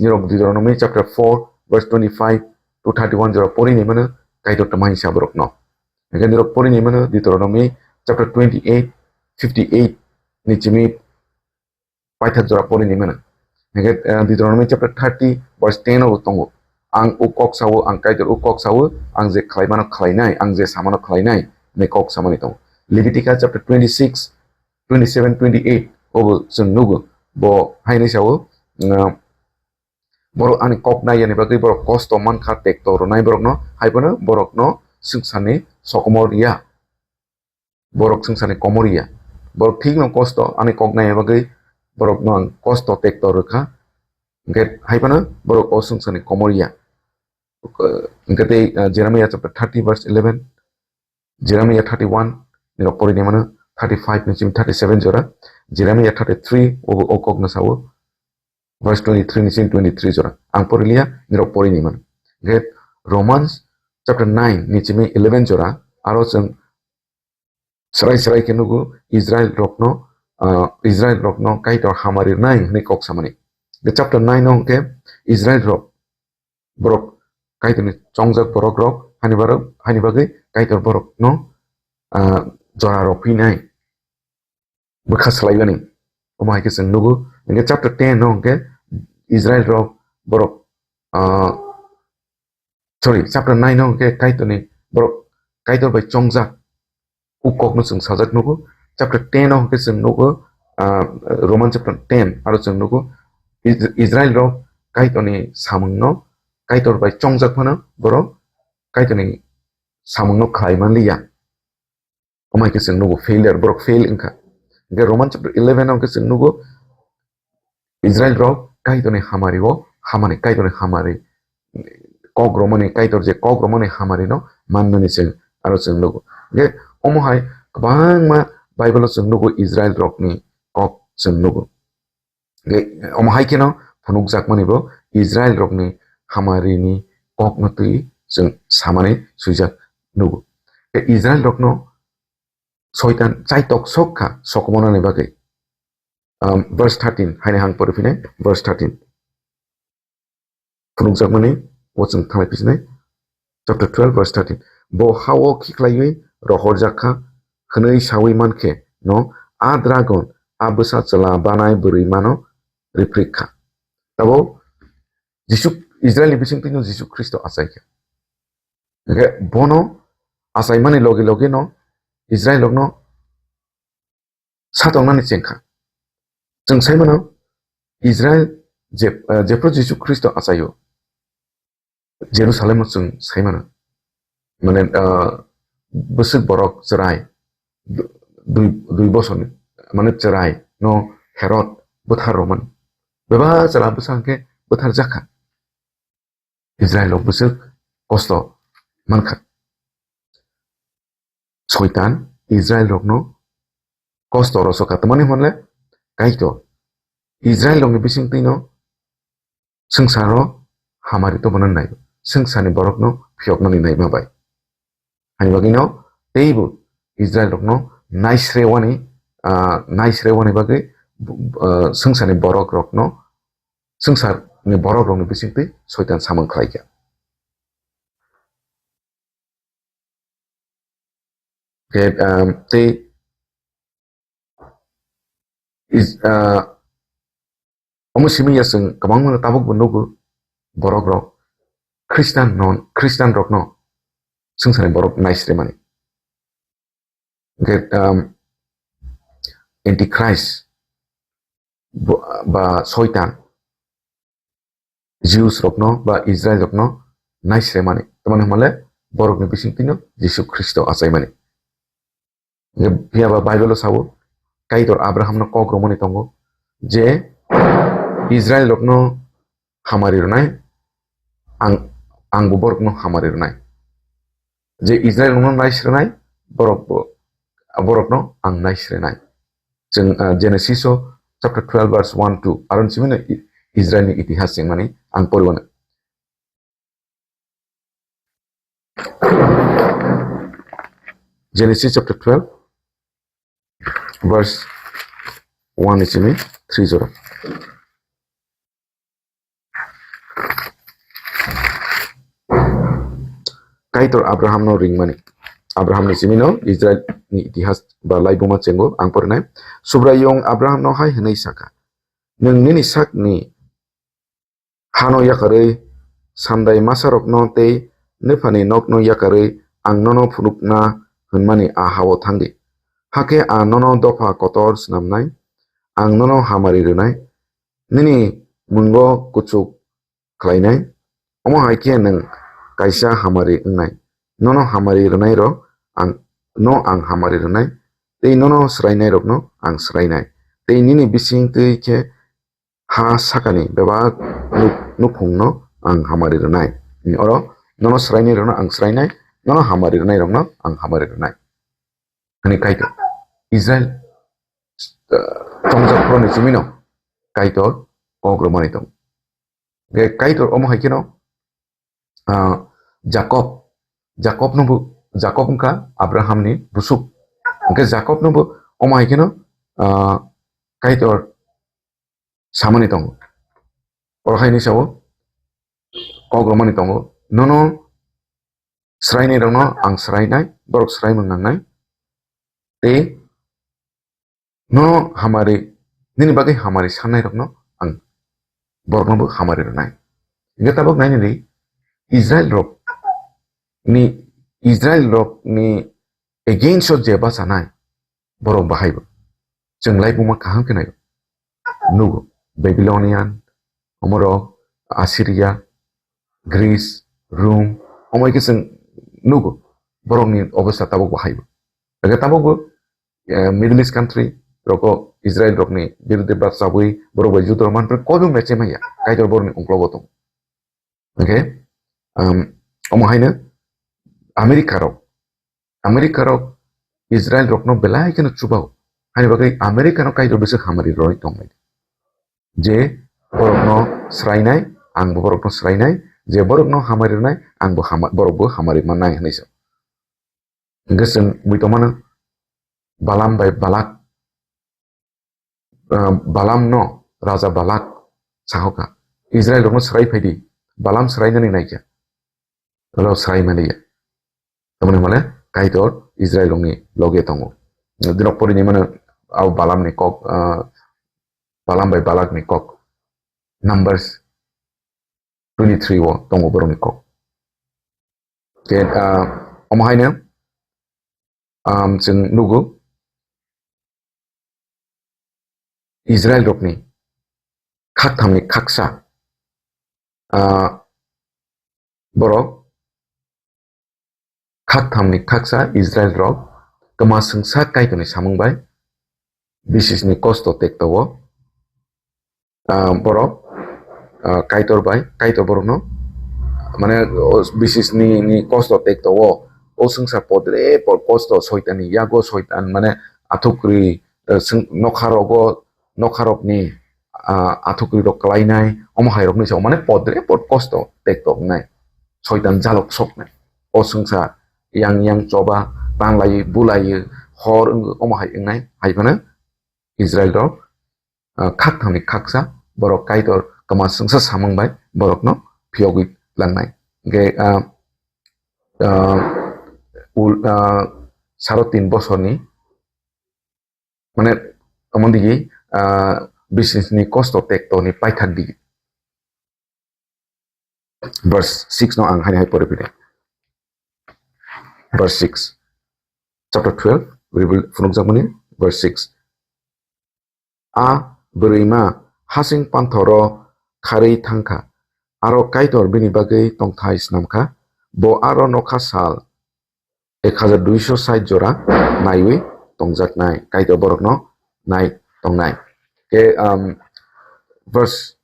Nirok Deuteronomy chapter four verse twenty-five to thirty-one jorao porinai mano Kaitor tamo hai sa borokno. Hwnkhe nirok porinai mano Deuteronomy chapter twenty-eight, fifty-eight ni simi paithak jora porinai mano. Hwnkhe, eh, Deuteronomy chapter thirty verse ten o tongo. Ang o kok sao, ang Kaitor o kok sao, ang je khlaimano khlainai, ang je samano khlainai, hwnwi kok samani tongo. Leviticus chapter twenty-six, twenty-seven, twenty-eight obo chwng nugo. Bo haino sao, eh, borok ani kok nai yani bagwi borok kosto mankha, tekto rwnai borokno, hai phano borokno swngcharni sokomor ya. Borok swngcharni komor ya. Borok thikno kosto, ani kok nai bagwi borokno ang kosto tekto rwkha. Hwnkhe hai phano borok o swngcharni komor ya. Hwnkhe tei, ah, Jeremiah chapter thirty verse eleven, Jeremiah thirty-one nirok porinai mano, thirty-five ni simi thirty-seven jora, Jeremiah thirty-three o, o kokno sao, verse twenty-three ni simi twenty-three jora. Ang poriliya, nirok porinai mano. Hwnkhe Romans chapter nine ni simi eleven jora, aro chwng Srai srai khe nugo Israel rokno, ah, Israel rokno Kaitor hamari rwnai hwnwi kok samani. The chapter nine o hwnkhe Israel rok borok Kaitorni chongjak borok rok hani barok, hani bagwi Kaitor borokno, ah, jora rok phinai bwkha swlaibani. Omo hai khe chwng nugo. Hwnkhe chapter ten o hwnkhe Israel rok borok, ah, sorry, chapter nine o hwnkhe Kaitorni borok Kaitor bai chongjak o kokno chwng sajak nugo. Chapter ten o hwnkhe chwng nugo, ah, Roman chapter ten aro chwng nugo Is-, Israel rok Kaitorni samungno, Kaitor bai chongjak phano borok Kaitorni samungno khlai manliya. Omo hai khe chwng nugo failure, borok fail wngkha. Hwnkhe Roman chapter eleven o hwnkhe chwng nugo Israel rok Kaitorni hamari o hamani, Kaitorni hamari kok romani, Kaitor je kok romani hamari no mannani chwng aro chwng nugo. Hwnkhe omo hai kwbangma Bible o chwng nugo Israel rokni kok chwng nugo. Hwnkhe omo hai kheno phunukjakmani bo Israel rokni hamarini kokno twi chwng samani swijak nugo. Hwnkhe Israel rokno Soitan chaitok sok kha sokomornani bagwi. Um, verse thirteen, haino ang pori phinai, verse thirteen. Phunukjakmani, o chwng thanglai pisinai, chapter twelve, verse thirteen. Bo ha-o khiklaiwi rohorjak kha, hwnwi saui mankhe no, a dragon, a bwsa chwla banai bwrwi mano riprik kha. Tabo Jisu, Israelni bisingtwino Jisu Khristo achai kha. Hwnkhe bono achaimani logi logi no Israel rokno satongnani chengkha. Chwng sai mano Israel je, eh, jephru Jisu Khristo achaio, Jerusalem o chwng sai mano. Mane, ah, bwswk borok chwrai, du-, dui, dui bosorni, mane chwrai no Herod bwthar romani. Bebak chwla bwsa hwnkhe bwthar jakha. Israel rok bwswk kosto mankha. Soitan Israel rokno kosto rosokha. Tamani hwnle Kaitor Israel rokni bisingtwino swngcharo hamari tongmani nai, swngcharni borokno phiyokmani naima bai. Hani bagwino teibo Israel rokno naisrewani, ah, naisrewani bagwi, ah, swngcharni borok rokno, swngcharni borok rokni bisingtwi Soitan samung khlaikha. Khe, um, tei is-, uh, omo simi ya chwng kwbangma tabuk bo nugo borok rok Christian non, Christian rokno swngcharni borok naisremani. Hwnkhe, um, Antichrist bo-, ba Soitan Jews rokno ba Israel rokno naisremani. Tamani hwnmale borokni bisingtwino Jisu Khristo achaimani. Phiya ba Bible o sao, Kaitor Abraham no kok romani tongo je Israel rokno hamari rwnai, ang, ang bo borokno hamari rwnai. Je Israel rokno naisrwnai, borok bo, borokno ang naisrwnai. Chwng, ah, Genesis o chapter twelve verse one two, aron simi no I-, Israel ni itihas chengmani ang poriwano. Genesis chapter twelve, verse one ni simi three jora. Kaitor Abraham no ringmani. Abraham ni simi no Israel ni itihas ba laibuma chengo ang porinai. Subraiyung Abraham no hai hwnwi saka, "Nwng nini sakni hano yakarwi, sandai masarokno tei nwphani nokno yakarwi ang nono phunukna hwnmani a ha-o thangdi. Hakhe a nono dopha kotor snamnai, ang nono hamari rwnai, nini mungo kuchuk khlainai, omo hai khe nwng kaisa hamari wngnai. Nono hamari rwnairok ang, no ang hamari rwnai, tei nono swrainairokno ang swrainai, tei nini bising twi khe ha sakani bebak nuk-, nukhungno ang hamari rwnai." Oro nono swrainairokno ang swrainai, nono hamari rwnairokno ang hamari rwnai, hwnwi Kaitor Israel, uh, chongjak phuroni chimino Kaitor kok romani tong. Ge Kaitor omo hai kheno, ah, Jakob, Jakob no bo, Jakob wngkha Abraham ni busuk. Hwnkhe Jakob no bo omo hai kheno, ah, Kaitor samani tongo. Oro hai hinwi sao, kok romani tongo. Nono swrainairokno ang swrainai, borok swraimung nangnai. Tei nono hamari, nini bagwi hamari sannairokno ang borokno bo hamari rwnai. Hwnkhe tabuk nainani Israel rok ni, Israel rok ni against o je bachanai borok bahai bo. Chwng laibuma kaham khe naio. Nugo Babylonian, omorok Assyria, Greece, Rome, omo hai khe chwng nugo borokni obostha tabuk bo hai bo. Tabuk bo, eh, Middle East country rogo Israel rokni biruddhe bachabwi borok bai judo manpre koibo meche maya Kaitor borokni ungklogo tongo. Hwnkhe, um, omo haino America rok, America rok Israel rokno belai kheno chubao. Haini bagwi America no Kaitor bwswk hamari roi tongnai. Je borokno swrainai, ang bo borokno swrainai, je borokno hamari rwnai, ang bo hama-, borok bo hamari mannai hwnwi se. Hwnkhe chwng bui tongmano Balam bai Balak, ah, Balam no Raja Balak sahokha, "Israel rokno swrai phaidi, Balam swrainani naikha." Oro swrai maliya. Tamoni hwnmale Kaitor Israel rokni loge tongo. Dinok porini mano abo Balam ni kok, ah, Balam bai Balak ni kok. Numbers twenty-three o tongo borokni kok. Ke, ah, omo haino, um, chwng nugo Israel rokni khakthamni khaksa, ah, borok khakthamni khaksa Israel rok kwma swngsa Kaitorni samung bai bisisni kosto tekto o, ah, borok, ah, Kaitor bai, Kaitor borokno, mane, o bisisni ni kosto tekto o, o swngsa podre pod kosto, soitanni yago soitan, mane, athukri, eh, swng-, nokha rogo, nokha rokni, ah, athukri rok klainai, omo hai rokni sao, mane, podre pod kosto tekto wngnai, soitan jalok soknai, o swngsa yang yang choba, tanglai bulai, hor wng, omo hai wngnai, hai phano Israel rok, ah, khakthamni khaksa borok Kaitor kwma swngsa samung bai borokno phiyogwi langnai. Hwnkhe, ah, ah, ul-, ah, saro tin bosorni, mane, omo digi, ah, bisisni kosto tekto ni paithak digi. Verse six no ang haini hai pori pide. Verse six. Chapter twelve, we will phunukjakmani, verse six. A bwrwima hasing panthoro kharwi thangkha. Aro Kaitor bini bagwi tongthai snam kha, bo aro nokha sal ek hajar duiso sait jora naiwi tongjaknai, Kaitor borokno nai tongnai. Ke, um, verse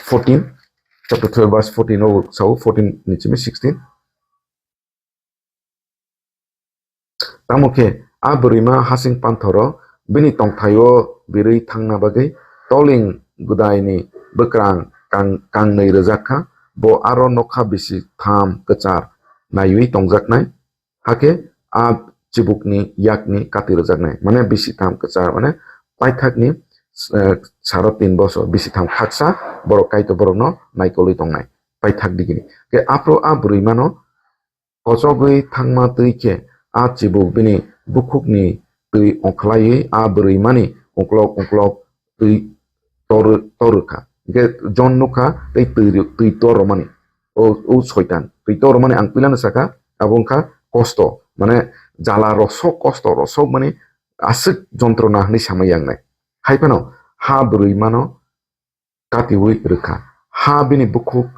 fourteen, chapter twelve, verse fourteen o sao, fourteen ni simi sixteen. Tamo khe a bwrwima hasing panthoro bini tongthaio birwi thangna bagwi toling gwdaini bwkrang kang-, kangnwi rwjak kha, bo aro nokha bisi tham kwchar naiwi tongjaknai, hakhe a chibukni yakni kati rwjaknai, mane bisi tham kwchar, mane paithakni, eh, saro tin bosor bisi tham khaksa borok Kaitor borokno naikolwi tongnai, paithak digini. Khe aphuru a bwrwimano kochogwi thangma twi khe a chibuk bini bukhukni twi ongkhlaiwi a bwrwimani uklok uklok twi toru-, torwkha. Hingkhe Jon nukha tei twi, twi torrwmani. O, o soitan twi torrwmani ang puilano sakha, abo wngkha kosto, mane jala rosok, kosto rosok, mane aswk jontrona hinwi samai yangnai. Hai phano ha bwrwimano katiwi rwkha. Ha bini bukhuk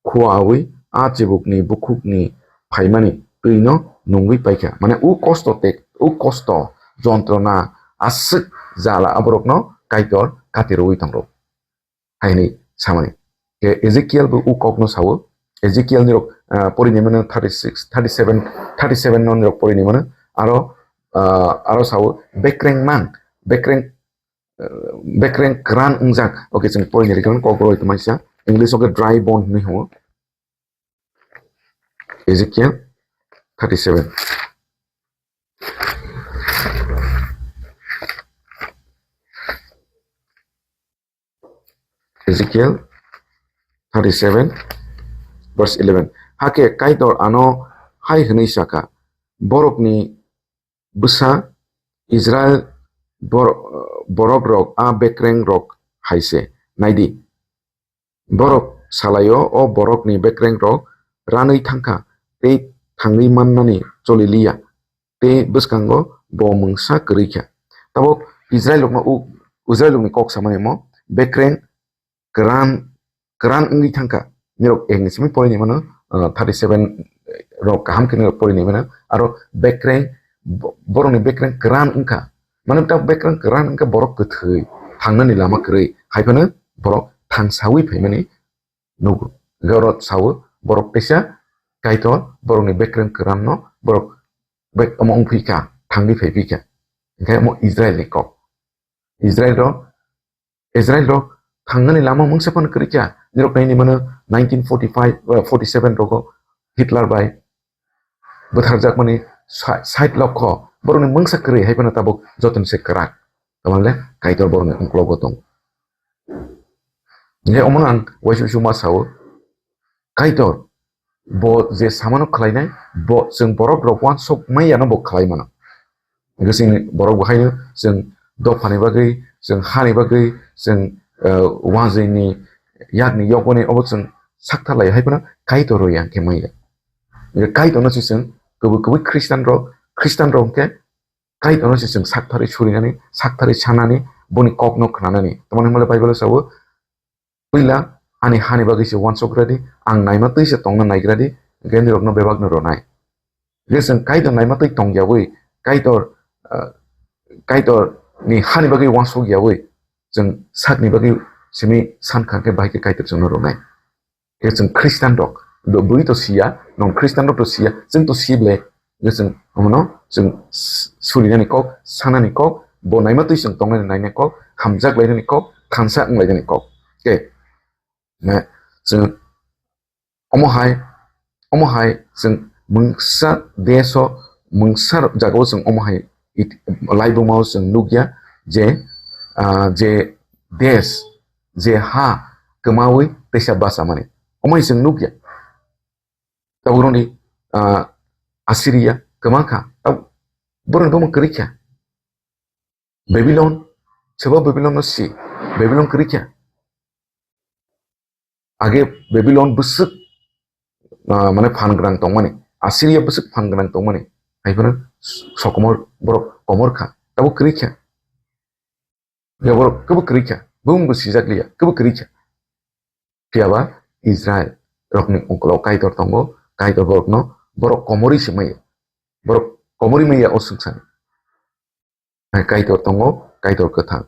khuawi a chibukni bukhukni phaimani twino nungwi paikha. Mane u kosto tek, u kosto, jontrona, aswk jala aborokno Kaitor kati rwui tongo. Haini samani. Ke Ezekiel bo u kokno sawo. Ezekiel nirok, ah, porini mano thirty six, thirty seven, thirty seven no nirok porini mano. Aro, ah, aro sawo bekreng mang, bekreng bekreng kran wngjak. Oke, chwng poini rikha kok roi tongmani sa. English o khe dry bone hinwi hwngo. Ezekiel thirty seven. Ezekiel thirty seven, verse eleven. Hakhe Kaitor ano hai hwnwi sakha, borokni bwsa Israel bor-, borok rok a bekreng rok hai se. Naidi, borok salaio o borokni bekreng rok ranwi thangkha tei thangwi mannani choli liya tei bwskango bo mungsa kwrwi kha. Tabuk Israel rokno u-, Israel rokni kok samani mo bekreng kwran, kwran wngwi thangkha. Nirok eng simi porini mano, ah, thirty seven rok kaham khe nirok porini mano. Aro bekreng, bo-, borokni bekreng kwran wngkha. Mane ta bekreng kwran wngkha borok kwthwi, thangnani lama kwrwi. Hai phano borok thangsawi phaimani nugo. Hingkhe oro sawo borok teisa Kaitor borokni bekreng kwranno borok bek omo wngphi kha, thangwi phaiphikha. Hingkhe omo Israel ni kok. Israel rok Israel rok thangnani lama mungsa phano kwrwi kha. Nirok naini mano nineteen forty-five, eh, forty-seven rogo Hitler bai bwtharjakmani sa-, sait lokho borokni mungsa kwrwi hai phano tabuk jotono se kwrak. Tamang le Kaitor borokni ungklogo tong. Hingke omono ang waisa waisa ma sao, Kaitor bo je samano khlainai, bo chwng borok rok uansuk mai yano bo khlai mano. Hingke chwng borok bo haino chwng dophani bagwi, chwng hani bagwi, chwng, eh, wanjwini yakni yokoni obo chwng sakthar lai hai phano Kaitor rw yang khe manya. Hingke Kaitorno se chwng kwbwi kwbwi Khristan rok, Khristan rok hingke Kaitorno se chwng saktharwi surinani, saktharwi sanani, boni kokno khnanani. Tamoni hwnmale Bible-o sao, "Puila ani hani bagwi se uansuk radi, ang naima twi se tongna naigradi, hingke nirokno bebakno ronai." Hingke chwng Kaitor naima twi tongyawi, Kaitor, ah, Kaitorni hani bagwi uansuk yawi, chwng sakni bagwi simi sankha khe bahai khe Kaitor chwngno ronai. Khe chwng Khristan rok, bo-, bui to siya, non Khristan rok to siya, chwng to sible, khe chwng omono chwng s-, surinani kok, sanani kok, bo naima twi chwng tongnani naina kok, hamjak lainani kok, thansa wng lainani kok. Khe, ne, chwng omo hai, omo hai chwng mungsa deso, mungsa jagao chwng omo hai it-, laibuma o chwng nukya je, ah, je des, je ha kwmawi teisa bachamani. Omo hai chwng nukya. Tabuk roni, ah, Assyria kwma kha. Tabuk borok tongma kwrwi kha. Babylon, sebo Babylon no si, Babylon kwrwi kha. Age Babylon bwswk, ah, mane phan gwnang tongmani, Assyria bwswk phan gwnang tongmani, hai phano sokomor borok komor kha, tabuk kwrwi kha. Ya borok kwbwi kwrwi kha, bumungbo sijak liya, kwbwi kwrwi kha. Phiya ba Israel rokni ungkolo Kaitor tongo, Kaitor borokno, borok komorwi se maya, borok komorwi maya o swngchar. Hai Kaitor tongo, Kaitor kwthang.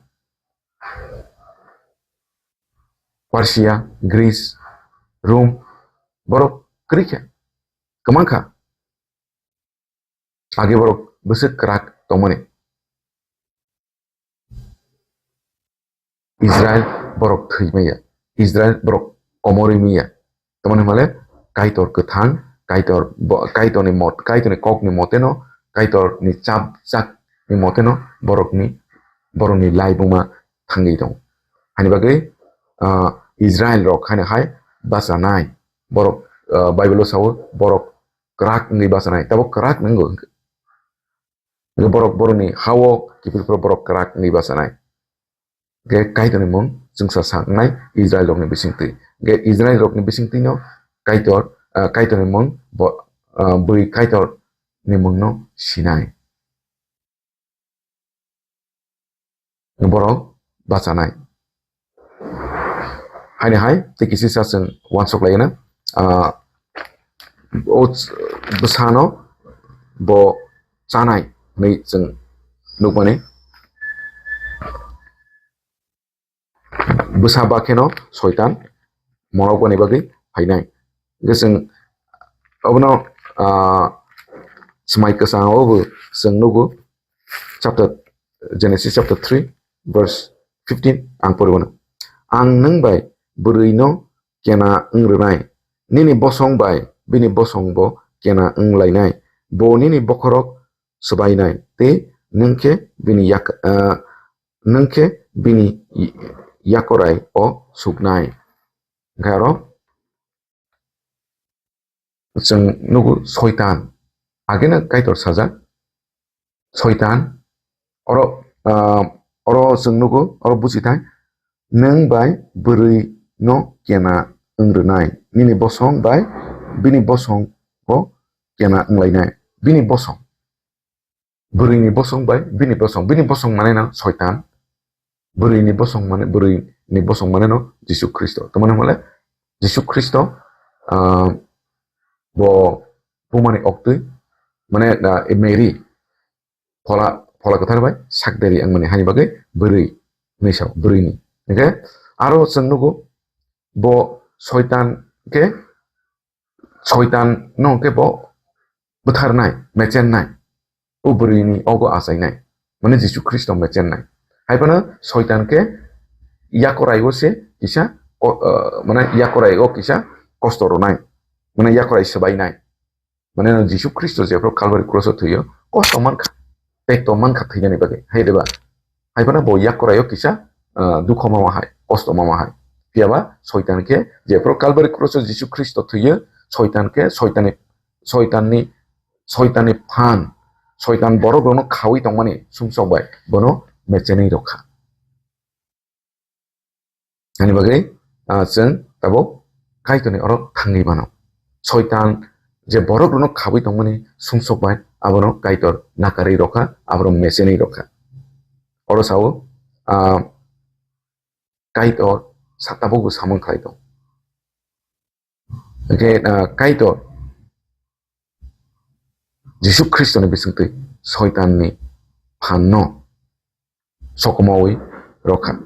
Persia, Greece, Rome, borok kwrwi kha, kwmang kha. Age borok bwswk kwrak tongmani. Israel borok thwi maya, Israel borok komorwi maya. Tamoni hwnmale Kaitor kwthang, Kaitor bo-, Kaitorni mot-, Kaitorni kokni moteno, Kaitorni chap chakni moteno borokni, borokni laibuma thangwi tongo. Hani bagwi, ah, Israel rok haino hai bachanai. Borok, ah, Bible o sao borok kwrak wngwi bachanai, tabuk kwrak wngo hwnkhe. Hwnkhe borok borokni ha-o kiphilphuru borok kwrak wngwi bachanai. Hwnkhe Kaitorni mung chwngsa sa wngnai Israel rokni bisingtwi. Hwnkhe Israel rokni bisingtwino Kaitor, ah, Kaitorni mung bo, ah, bwrwi Kaitorni mungno sinai. Borok bachanai. Haini hai tei kisisa chwng uansuk laina, ah, o ch-, bwsano bo chanai hwnwi chwng nukmani. Bwsa ba kheno Soitan monokbani bagwi phainai. Hwnkhe chwng obono, ah, swmai kwchang o bo chwng nugo, chapter, Genesis chapter three, verse fifteen, ang pori mano. Ang nwng bai bwrwi no kena wng rwnai, nini bosong bai bini bosong bo kena wng lainai, bo nini bokhorok swbainai, tei nwng khe bini yak-, ah, nwng khe bini yakorai o suknai. Hwnkhe aro chwng nugo Soitan, ageno Kaitor sajak Soitan, oro, ah, oro chwng nugo, oro buchi thai, nwng bai bwrwi no kena wng rwnai, nini bosong bai bini bosong bo kena wng lainai, bini bosong. Bwrwini bosong bai bini bosong, bini bosong mane no Soitan, bwrwini bosong mane, bwrwini bosong mane no Jisu Khristo. Tamoni hwnle Jisu Khristo, ah, bo bumani oktwi, mane, ah, Mary, phola, phola kwthar bai sakdari wngmani hani bagwi bwrwi hwnwi sao, bwrwini. Hwnkhe aro chwng nugo bo Soitan khe Soitan no hwnkhe bo bwtharnai, mechennai, o bwrwini ogo achainai, mane Jisu Khristo mechennai. Hai phano Soitan khe yakorai o se kisa ko-, ah, mane yakorai o kisa kosto rwnai, mane yakorai swbainai. Mane no Jisu Khristo jephru Calvary cross o thwio, kosto mankha, pekto mankha thwinani bagwi. Hai deba? Hai phano bo yakorai o kisa, ah, dukho mama hai, kosto mama hai. Phiya ba Soitan khe jephru Calvary cross o Jisu Khristo thwio, Soitan khe Soitanni, Soitanni, Soitanni phan, Soitan borok rokno khawi tongmani sumsok bai bono mechenwi rwkha. Ani bagwi, ah, chwng tabuk Kaitorni oro thangwi mano. Soitan je borok rokno khabwi tongmani sumsok bai abono Kaitor nakarwi rokha, abono mechenwi rokha. Oro sao, ah, Kaitor sa tabukbo samung khlai tong. Hwnkhe, ah, Kaitor Jisu Khristoni bisingtwi Soitanni phanno sokomawi rokha.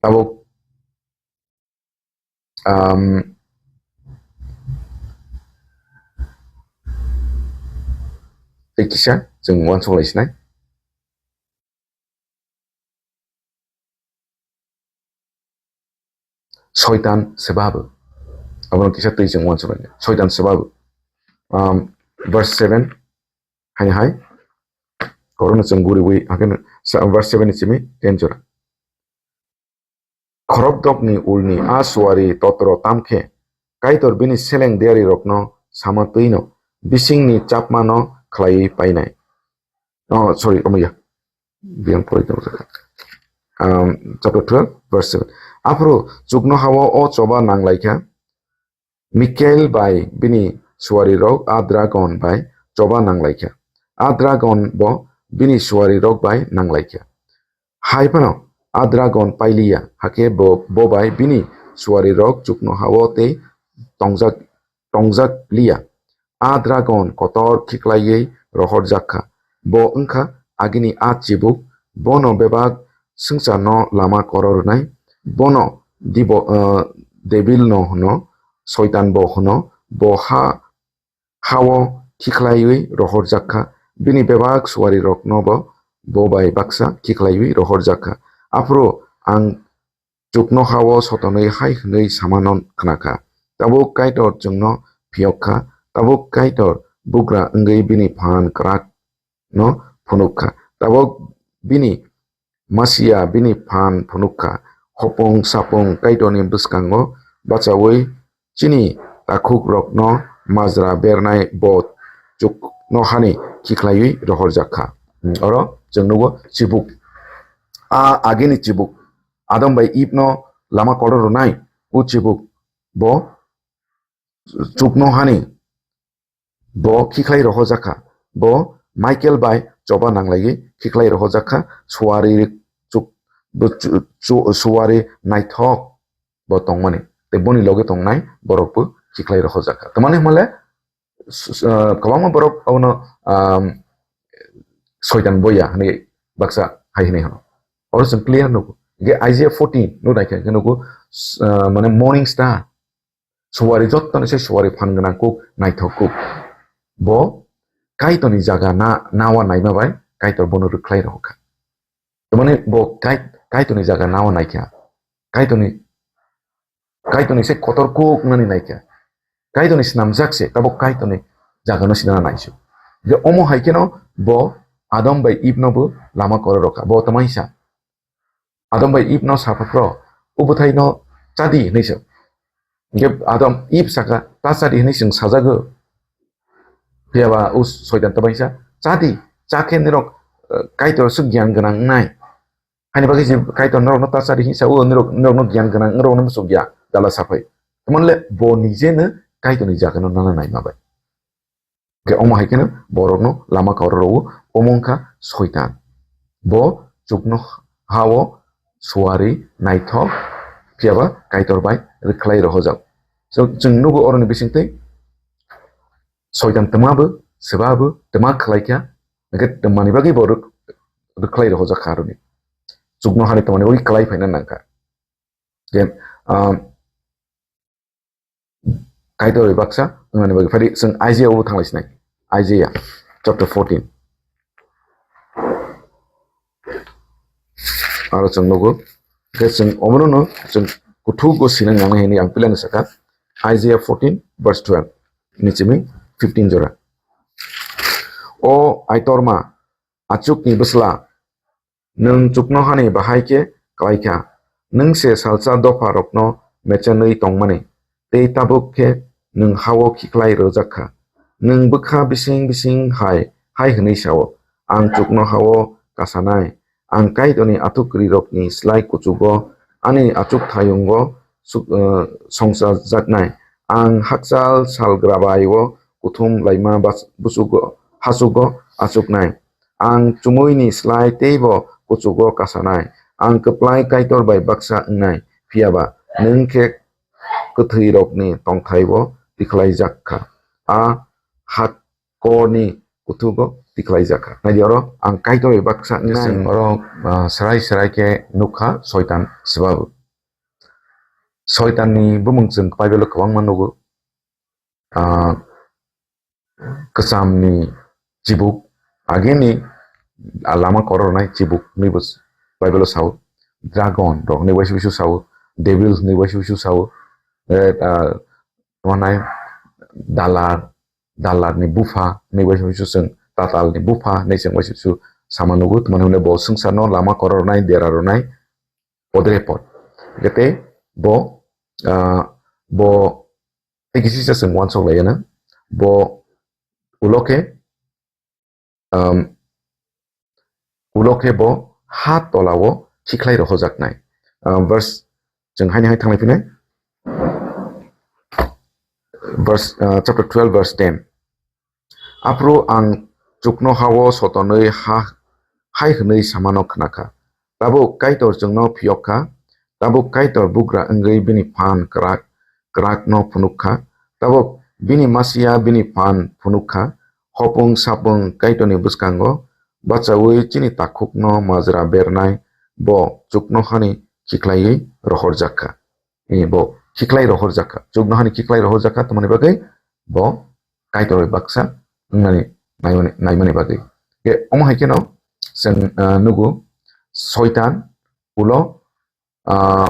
Tabuk, um, tei kisa chwng uansuk lai sinai. Soitan swbabu. Abono kisa twi chwng uansuk lai. Soitan swbabu. Um, verse seven. Hai hai. Korokno chwng guriwi, hakhe sa-, verse seven ni simi ten jora. Khorokdokni ulni a suari totro tamkhe Kaitor bini seleng diarirokno sama twino bisingni chapmano khlaiwi painai. Oh, sorry, omo ya. Biyang pori tong jakha. Um, chapter twelve, verse seven. Aphuru chuknoha-o o choba nanglaikha. Mikael bai bini suarirok a dragon bai choba nanglaikha. A dragon bo bini suarirok bai nanglaikha. Hai phano a dragon pailiya, hakhe bo, bo bai bini suarirok chuknoha-o tei tongjak, tongjak liya. A dragon kotor khiklaiwi rohorjak kha. Bo wng kha agini a chibuk, bono bebak swngcharno lama koro rwnai. Bono dibo-, eh, debilno hwno, soitanbo hwno, bo ha, ha-o khiklaiwi rohorjak kha. Bini bebak suariroknobo bo bai baksa khiklaiwi rohorjak kha. Aphuru ang chuknoha-o sotonwi hai hwnwi samano khna kha, "Tabuk Kaitor chwngno phiyok kha, tabuk Kaitor bugra wngwi bini phan kwrakno phunuk kha, tabuk bini Masia bini phan phunuk kha, hopung sapung Kaitorni bwskango bachaui chini takhukrokno majra bernai bo chuknohani khiklaiwi rohorjak kha." Hmm, oro chwng nugo chibuk. A agini chibuk. Adam bai Eve no lama koro rwnai, o chibuk. Bo chuknohani. Bo khiklai rohorjak kha. Bo Michael bai choba nanglaiwi khiklai rohorjak kha. Suari chuk-, bo chu-, chu-, suari naithok bo tongmani. Tei boni loge tongnai borok bo khiklai rohorjak kha. Tamani hwnle, s-, s-, ah, kwbangma borok abono, um, soitan boya hwnwi baksa hai hwnwi hwno. Oro chwng clear nugo. Ge Isaiah fourteen no naikha, hwnkhe nugo, s-, ah, mane morning star. Suari jottoni se suari phan gwnang kuk, naithok kuk. Bo Kaitorni jaga na, nawa naima bai Kaitor bono rwkhlai rohorkha. Tamani bo Kai-, Kaitorni jaga nawa naikha. Kaitorni, Kaitorni se kotor kuk nani naikha. Kaitorni snamjak se, tabuk Kaitorni jagano sinana naisu. Je omo hai kheno bo Adam bai Eve no bo lama koro rokha. Bo tamai sa. Adam bai Eve no sapha phro, "O bwthai no chadi," hinwi sa. Hingke Adam Eve saka, "Ta chadi," hinwi chwng sajago. Phiyaba o soitan tamai sa, "Chadi, chakhe nirok, eh, Kaitor swk giyan gwnang wngnai." Haini bagwi je Kaitor norokno ta chadi hinwi sa, o nirok, nirokno giyan gwnang, nirokno muchukya, dala saphai. Tamani le bo nijeno Kaitorni jagano nana naima bai. Hwnkhe omo hai kheno borokno lama koro rwo, omo wngkha soitan. Bo chuknoha-o suari naithok, phiyaba Kaitor bai rwkhlai rohorjak. So, chwng nugo oroni bisingtwi soitan twma bo, swba bo, twma khlai kha, hwnkhe twmani bagwi bo rwk-, rwkhlai rohorjak kha aroni. Chuknohani twmani bagwi klai phaina nangkha. Je, um, Kaitor bai baksa wngnani bagwi phadi chwng Isaiah o thanglaisnai. Isaiah chapter fourteen. Aro chwng nugo. Khe chwng omono no chwng kuthuk go sinang nang hini ang pilani saka. Isaiah fourteen verse twelve. Ni chimi fifteen jora. O Aitorma, achukni bwsla, nwng chuknohani bahai khe klai kha. Nwng se salsa dopha rokno mechenwi tongmani, tei tabuk khe nwng ha-o khiklai rwjak kha. Nwng bwkha bising bising hai, hai hwnwi sa-o, "Ang chuknoha-o kasanai, ang Kaitorni athukri rokni slai kuchugo, ani achukthayungo suk-, eh, songchajaknai. Ang hakchal salgrabai-o kuthum laima bas-, busugo, hachugo achuknai. Ang chumuini slai teibo kuchugo kasanai. Ang kwplai Kaitor bai baksa wngnai, phiyaba nwng khe kwthwirokni tongthai-o tikhlaijak kha. A hakorni kuthugo tikhlaijak kha." Naidi oro ang Kaitor bai baksa wngnai. Chwng oro, ah, srai srai khe nukha soitan swbabu. Soitanni bumung chwng Bible-o kwbangma nugo. Ah, kwchamni chibuk, agini, ah, lama koro rwnai chibuk hinwi bo Bible-o sao, dragon rok hinwi waisa waisa sao, devil hinwi waisa waisa sao, eh, ah, tamo nai dalar, dalarni bupha hinwi waisa waisa chwng tatalni bupha hinwi chwng waisa waisa sama nugo, tamo hwnle bo swngcharno lama koro rwnai, dera rwnai, podre pod. Hwnkhe tei bo, ah, bo tei kisi se chwng uansuk lai ya na. Bo ulo khe, um, ulo khe bo ha tola-o khikhlai rohojaknai. Um, verse, chwng haini hai thanglai phinai. Verse, uh, chapter twelve, verse ten. Aphuru ang chuknoha-o sotonwi ha-, hai hwnwi samano khna kha, "Tabuk Kaitor chwngno phiyok kha, Tabuk Kaitor bugra wngwi bini phan kwrak kwrakno phunuk kha. Tabuk bini masiya bini phan phunuk kha. Hopung sapung Kaitorni bwskango bachaui chini takhukno majra bernai bo chuknohani khiklaiwi rohorjak kha. Eh, bo khiklai rohorjak kha. Chuknohani khiklai rohorjak kha, tamoni bagwi bo Kaitor bai baksa wngnani naimani, naimani bagwi. Ke omo hai kheno chwng, ah, nugo Soitan ulo, ah,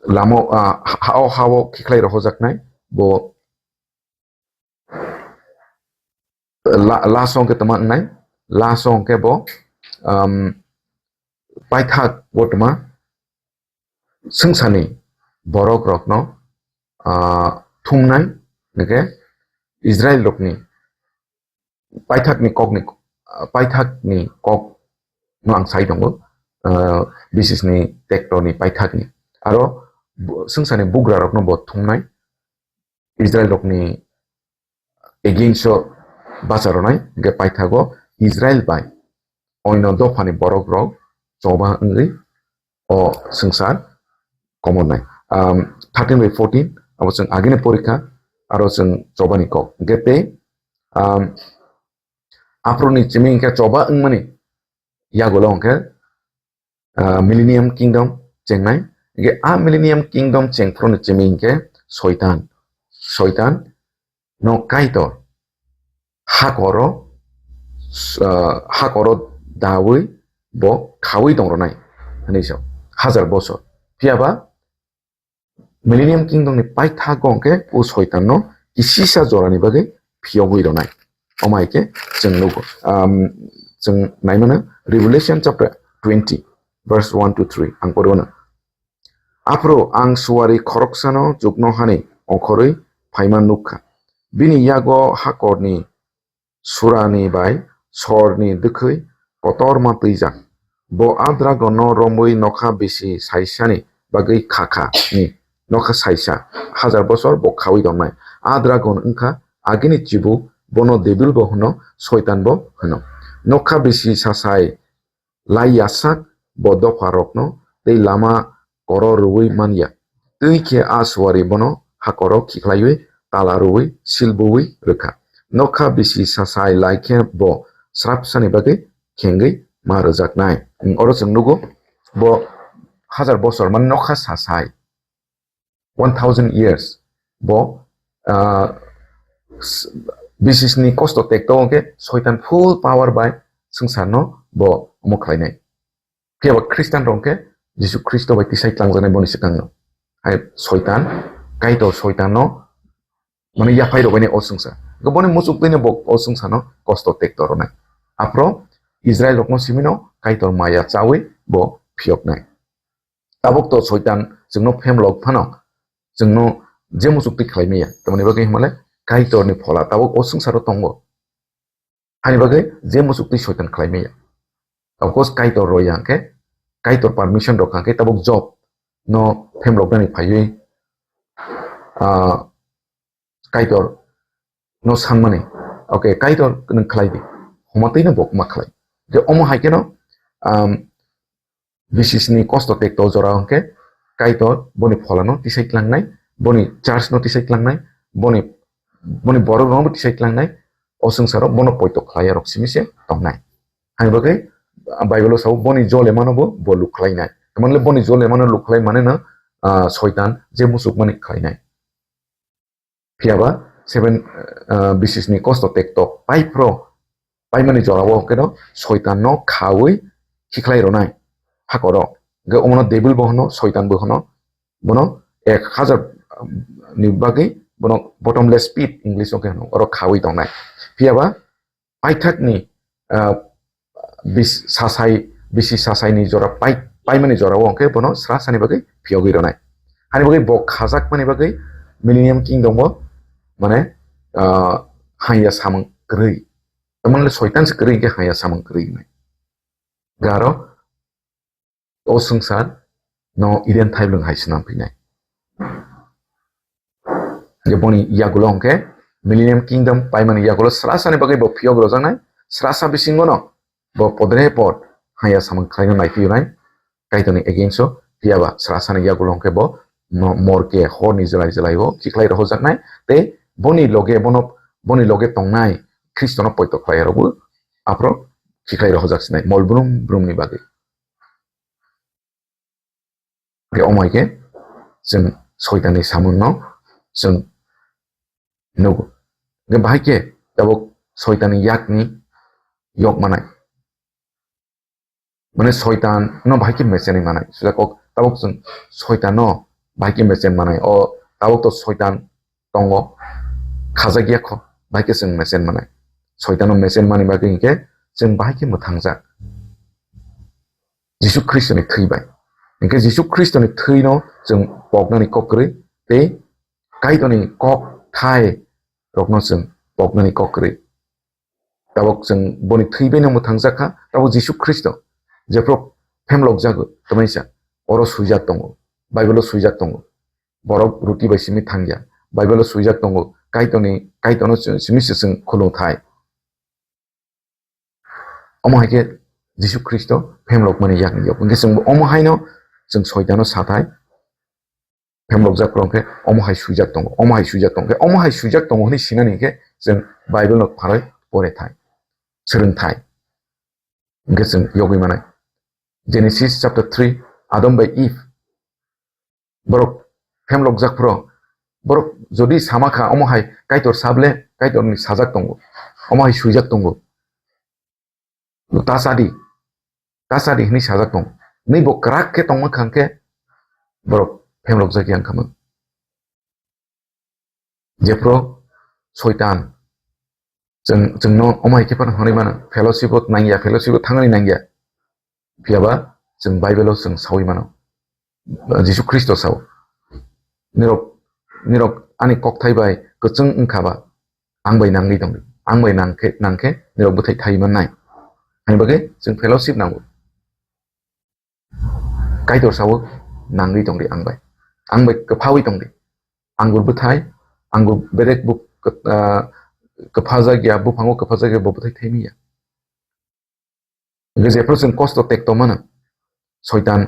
lamo, ah, ha-, hao, hao khiklai rohojaknai bo la-, laso hwnkhe tama wngnai, laso hwnkhe bo, um, paithak bo tama swngcharni borok rokno, ah, thumnai, hwnkhe Israel rokni paithakni kokni, ah, paithakni kokno ang sai tongo, ah, bisisni tektorni paithakni. Aro bu-, swngcharni bugra rokno bo thumnai, Israel rokni against o bacha rwnai, hwnkhe paithago Israel bai oino dophani borok rok choba wngwi o swngchar komornai. Um, thirteen by fourteen, abo chwng agini porikha, aro chwng chobani kok. Hwnkhe tei, um, aphuruni chimi hwnkhe choba wngmani yagulo hwnkhe, ah, Millennium Kingdom chengnai. Hwnkhe a Millennium Kingdom chengphuruni chimi hwnkhe Soitan. Soitan no Kaitor hakoro, ah, hakoro dawi bo khawi tongronai hinwi sa hajar bosor. Phiyaba Millennium Kingdom ni paithago hwnkhe o Soitan no kisisa jorani bagwi phiyogwi rwnai. Omo hai khe chwng nugo. Um, chwng naimano Revelation chapter twenty, verse one to three. Ang poro no. Aphuru ang suari khoroksano chuknohani ongkhorwi phaima nukkha. Bini yago hakorni surani bai sorni dwkhwi kotorma twijak. Bo a dragonno romwi nokha bisi saisani bagwi khakha ni nokha saisa hajar bosor bo khawi tongnai. A dragon wngkha agini chibu, bono debil bo hwno, soitan bo hwno. Nokha bisi sasai lai yasak bo dopha rokno tei lama koro rwui man ya. Twi khe a suari bono hakoro khiklaiwi tala rwui silbuwi rwkha. Nokha bisi sasai lai khe bo srapsani bagwi khengwi ma rwjaknai. Oro chwng nugo bo hajar bosor mani nokha sasai. One thousand years bo, ah, s-, bisisni kosto tekto hwnkhe soitan full power bai swngcharno bo omo khlainai. Phiya ba Khristan rok hwnkhe Jisu Khristo bai tisai tlangjaknai boni swkangno. Hai soitan, Kaitor soitanno mane yaphai rwbaini o swngchar. Hwnkhe boni muchuk twino bo o swngcharno kosto tekto rwnai. Aphro Israel rokno simino Kaitor maya chawi bo phiyoknai. Tabuk to soitan chwngno phemlok phano, chwngno je muchuk twi khlai maya. Tamoni bagwi himale Kaitorni phola tabuk o swngcharo tongo. Hani bagwi je muchuk twi soitan khlai maya. Of course, Kaitor roi ya hwnkhe, Kaitor permission rok hwnkhe tabuk Job no phemlok nani phaiwi, ah, Kaitor no sanmani, okay, Kaitor nwng khlai di, homa twi no bo ma khlai. Je omo hai kheno, um, bisisni kosto tekto jora hwnkhe Kaitor boni pholano tisai tlangnai, boni church no tisai tlangnai, boni, boni borok rokno bo tisai tlangnai, o swngcharo bono poito khlai rok simi se tongnai. Hani bagwi Bible o sao boni jole mano bo, bo luk khlainai. Tamani le boni jole mano luk khlai mane no, ah, soitan je muchuk mani khlainai. Phiya ba seven, ah, bisisni kosto tekto pai phro, paimani jorao hwnkhe no soitan no khawi khikhlai rwnai hakoro. Hwnkhe omono devil bo hwno, soitan bo hwno, bono ek hajar ni bagwi bono bottomless pit English o khe hwno, oro khawi tongnai. Phiya ba paithakni, ah, bis-, sasai, bisi sasaini jora pai-, paimani jorao hwnkhe bono srasani bagwi phiyogwi rwnai. Hani bagwi bo khajakmani bagwi Millennium Kingdom o, mane, ah, hanya samung kwrwi. Tamoni le soitan se kwrwi hwnkhe hanya samung kwrwi wngnai. Garo o swngchar no Eden thaibwlwng hai swnam phinai. Je boni yagulo hwnkhe Millennium Kingdom paimani yagulo srasani bagwi bo phiyok rojaknai, srasa bisingono bo podre pod haya samung khlaina naiphiyo nai. Kaitorni against o, phiya ba srasani yagulo hwnkhe bo mo-, morke horni jwlai jwlai o khiklai rohorjaknai, tei boni loge bono, boni loge tongnai Khristono poito khlai rokbo aphro khiklai rohorjak sinai mol brum brumni bagwi. Hwnkhe omo hai khe chwng Soitanni samungno chwng nugo. Hwnkhe bahai khe tabuk Soitanni yakni yok manai. Mane Soitan no bahai khe mechenwi manai. Sujak kok tabuk chwng Soitan no bahai khe mechen manai. O tabuk to Soitan tongo, khajak ya kho, bahai khe chwng mechen manai. Soitan no mechen mani bagwi hinkhe chwng bahai khe mwthangjak. Jisu Khristoni thwi bai. Hinkhe Jisu Khristoni thwi no chwng poknani kok kwrwi tei Kaitorni kok thai rokno chwng poknani kok kwrwi. Tabuk chwng boni thwi bai no mwthangjak kha, tabuk Jisu Khristo jephru phemlok jago, tei mani sa oro swijak tongo, Bible o swijak tongo. Borok ruti bai simi thangya, Bible o swijak tongo, Kaitorni, Kaitorno chwng simi se chwng khulung thai. Omo hai khe Jisu Khristo phemlok mani yakni yok. Hinkhe chwng bo omo haino chwng Soitano sathai phemlok jak phro hinkhe omo hai swijak tongo, omo hai swijak tongo. Hinkhe omo hai swijak tongo hwnwi sinani hinkhe chwng Bible no pharoi pore thai, swrwng thai. Hinkhe chwng yogwi manai. Genesis chapter three, Adam bai Eve. Borok phemlok jak phro. Borok jodi sama kha, omo hai Kaitor sable, Kaitorni sajak tongo. Omo hai swijak tongo. Ta sadi, ta sadi hwnwi sajak tongo. Nwi bo kwrak khe tongma kha hwnkhe borok phemlok jak yang khamang. Jephru Soitan chwng, chwngno omo hai khe phano hwnwi mano, fellowship o nangya, fellowship o thangni nangya. Phiya ba chwng Bible o chwng saui mano. Jisu Khristo sao, "Nirok, nirok ani kokthai bai kwchwng wngkha ba, ang bai nangwi tongdi. Ang bai nangkhe, nangkhe nirok bwthai thai mannai." Ani bagwi chwng fellowship nango. Kaitor sao, "Nangwi tongdi ang bai. Ang bai kwphaui tongdi. Anggur bwthai, anggur bedek buk-, ah, kwphajak ya, buphango kwphajak ya, bo bwthai thai manya." Hingke jephru chwng kosto tekto mano, Soitan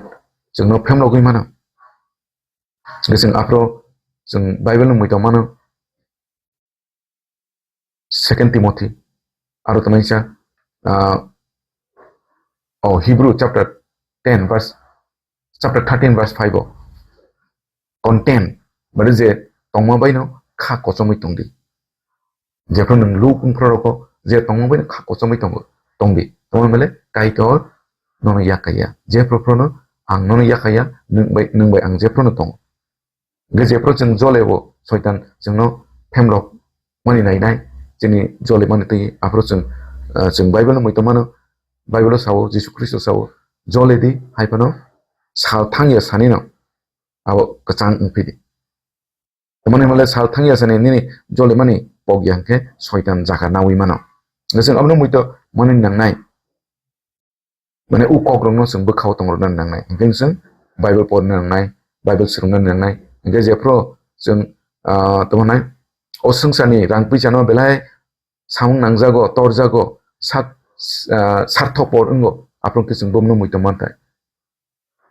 chwngno phemlogwi mano. Hingke chwng aphro chwng Bible no muitok mano, Second Timothy, aro tongmani sa, ah, oh, Hebrew chapter ten verse, chapter thirteen verse five o, content, mane je tongma baino kha kochomwi tongdi. Jephru nwng luk wngphru rokho je tongma baino kha kochomwi tongo, tongdi. Tongma bele Kaitor nono yakaya. Jephru phruno ang nono yakaya, nwng bai, nwng bai ang jephruno tongo. Hingke jephru chwng jole bo Soitan chwngno phemrok mani nainai, chini jole mani twi aphru chwng, ah, chwng Bible no muitok mano, Bible o sao, Jisu Khristo sao, "Jole di, hai phano sal thangya sani no abo kwchang wngphi di." Tamani hwnle sal thangya sani nini jole mani pokya hwnkhe Soitan jaga naui mano. Hingke chwng abono muitok mani nangnai. Mane, u kokrokno chwng bwkhao tongrwna nangnai. Hingke chwng Bible porna nangnai, Bible swrwngna nangnai. Hingke jephru chwng, ah, tamo nai, o swngcharni rang puisano belai samung nangjago, torjago, sat-, ah, sarthopor wngo, aphuru khe chwng bomno muitok manthai.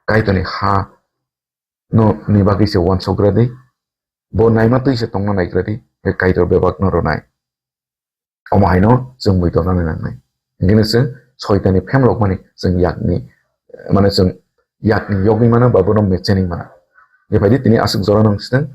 Kaitorni ha no ni bagwi se uansukgra di. Bo naima twi se tongna naigra di, he Kaitor bebak no rwnai. Omo haino chwng muitok nani nangnai. Hingkhe no chwng Soitanni phemlok mani chwng yakni, mane chwng yakni yogwi mano ba bono mechenwi mano. Bephaidi tini aswk jora nang siteng,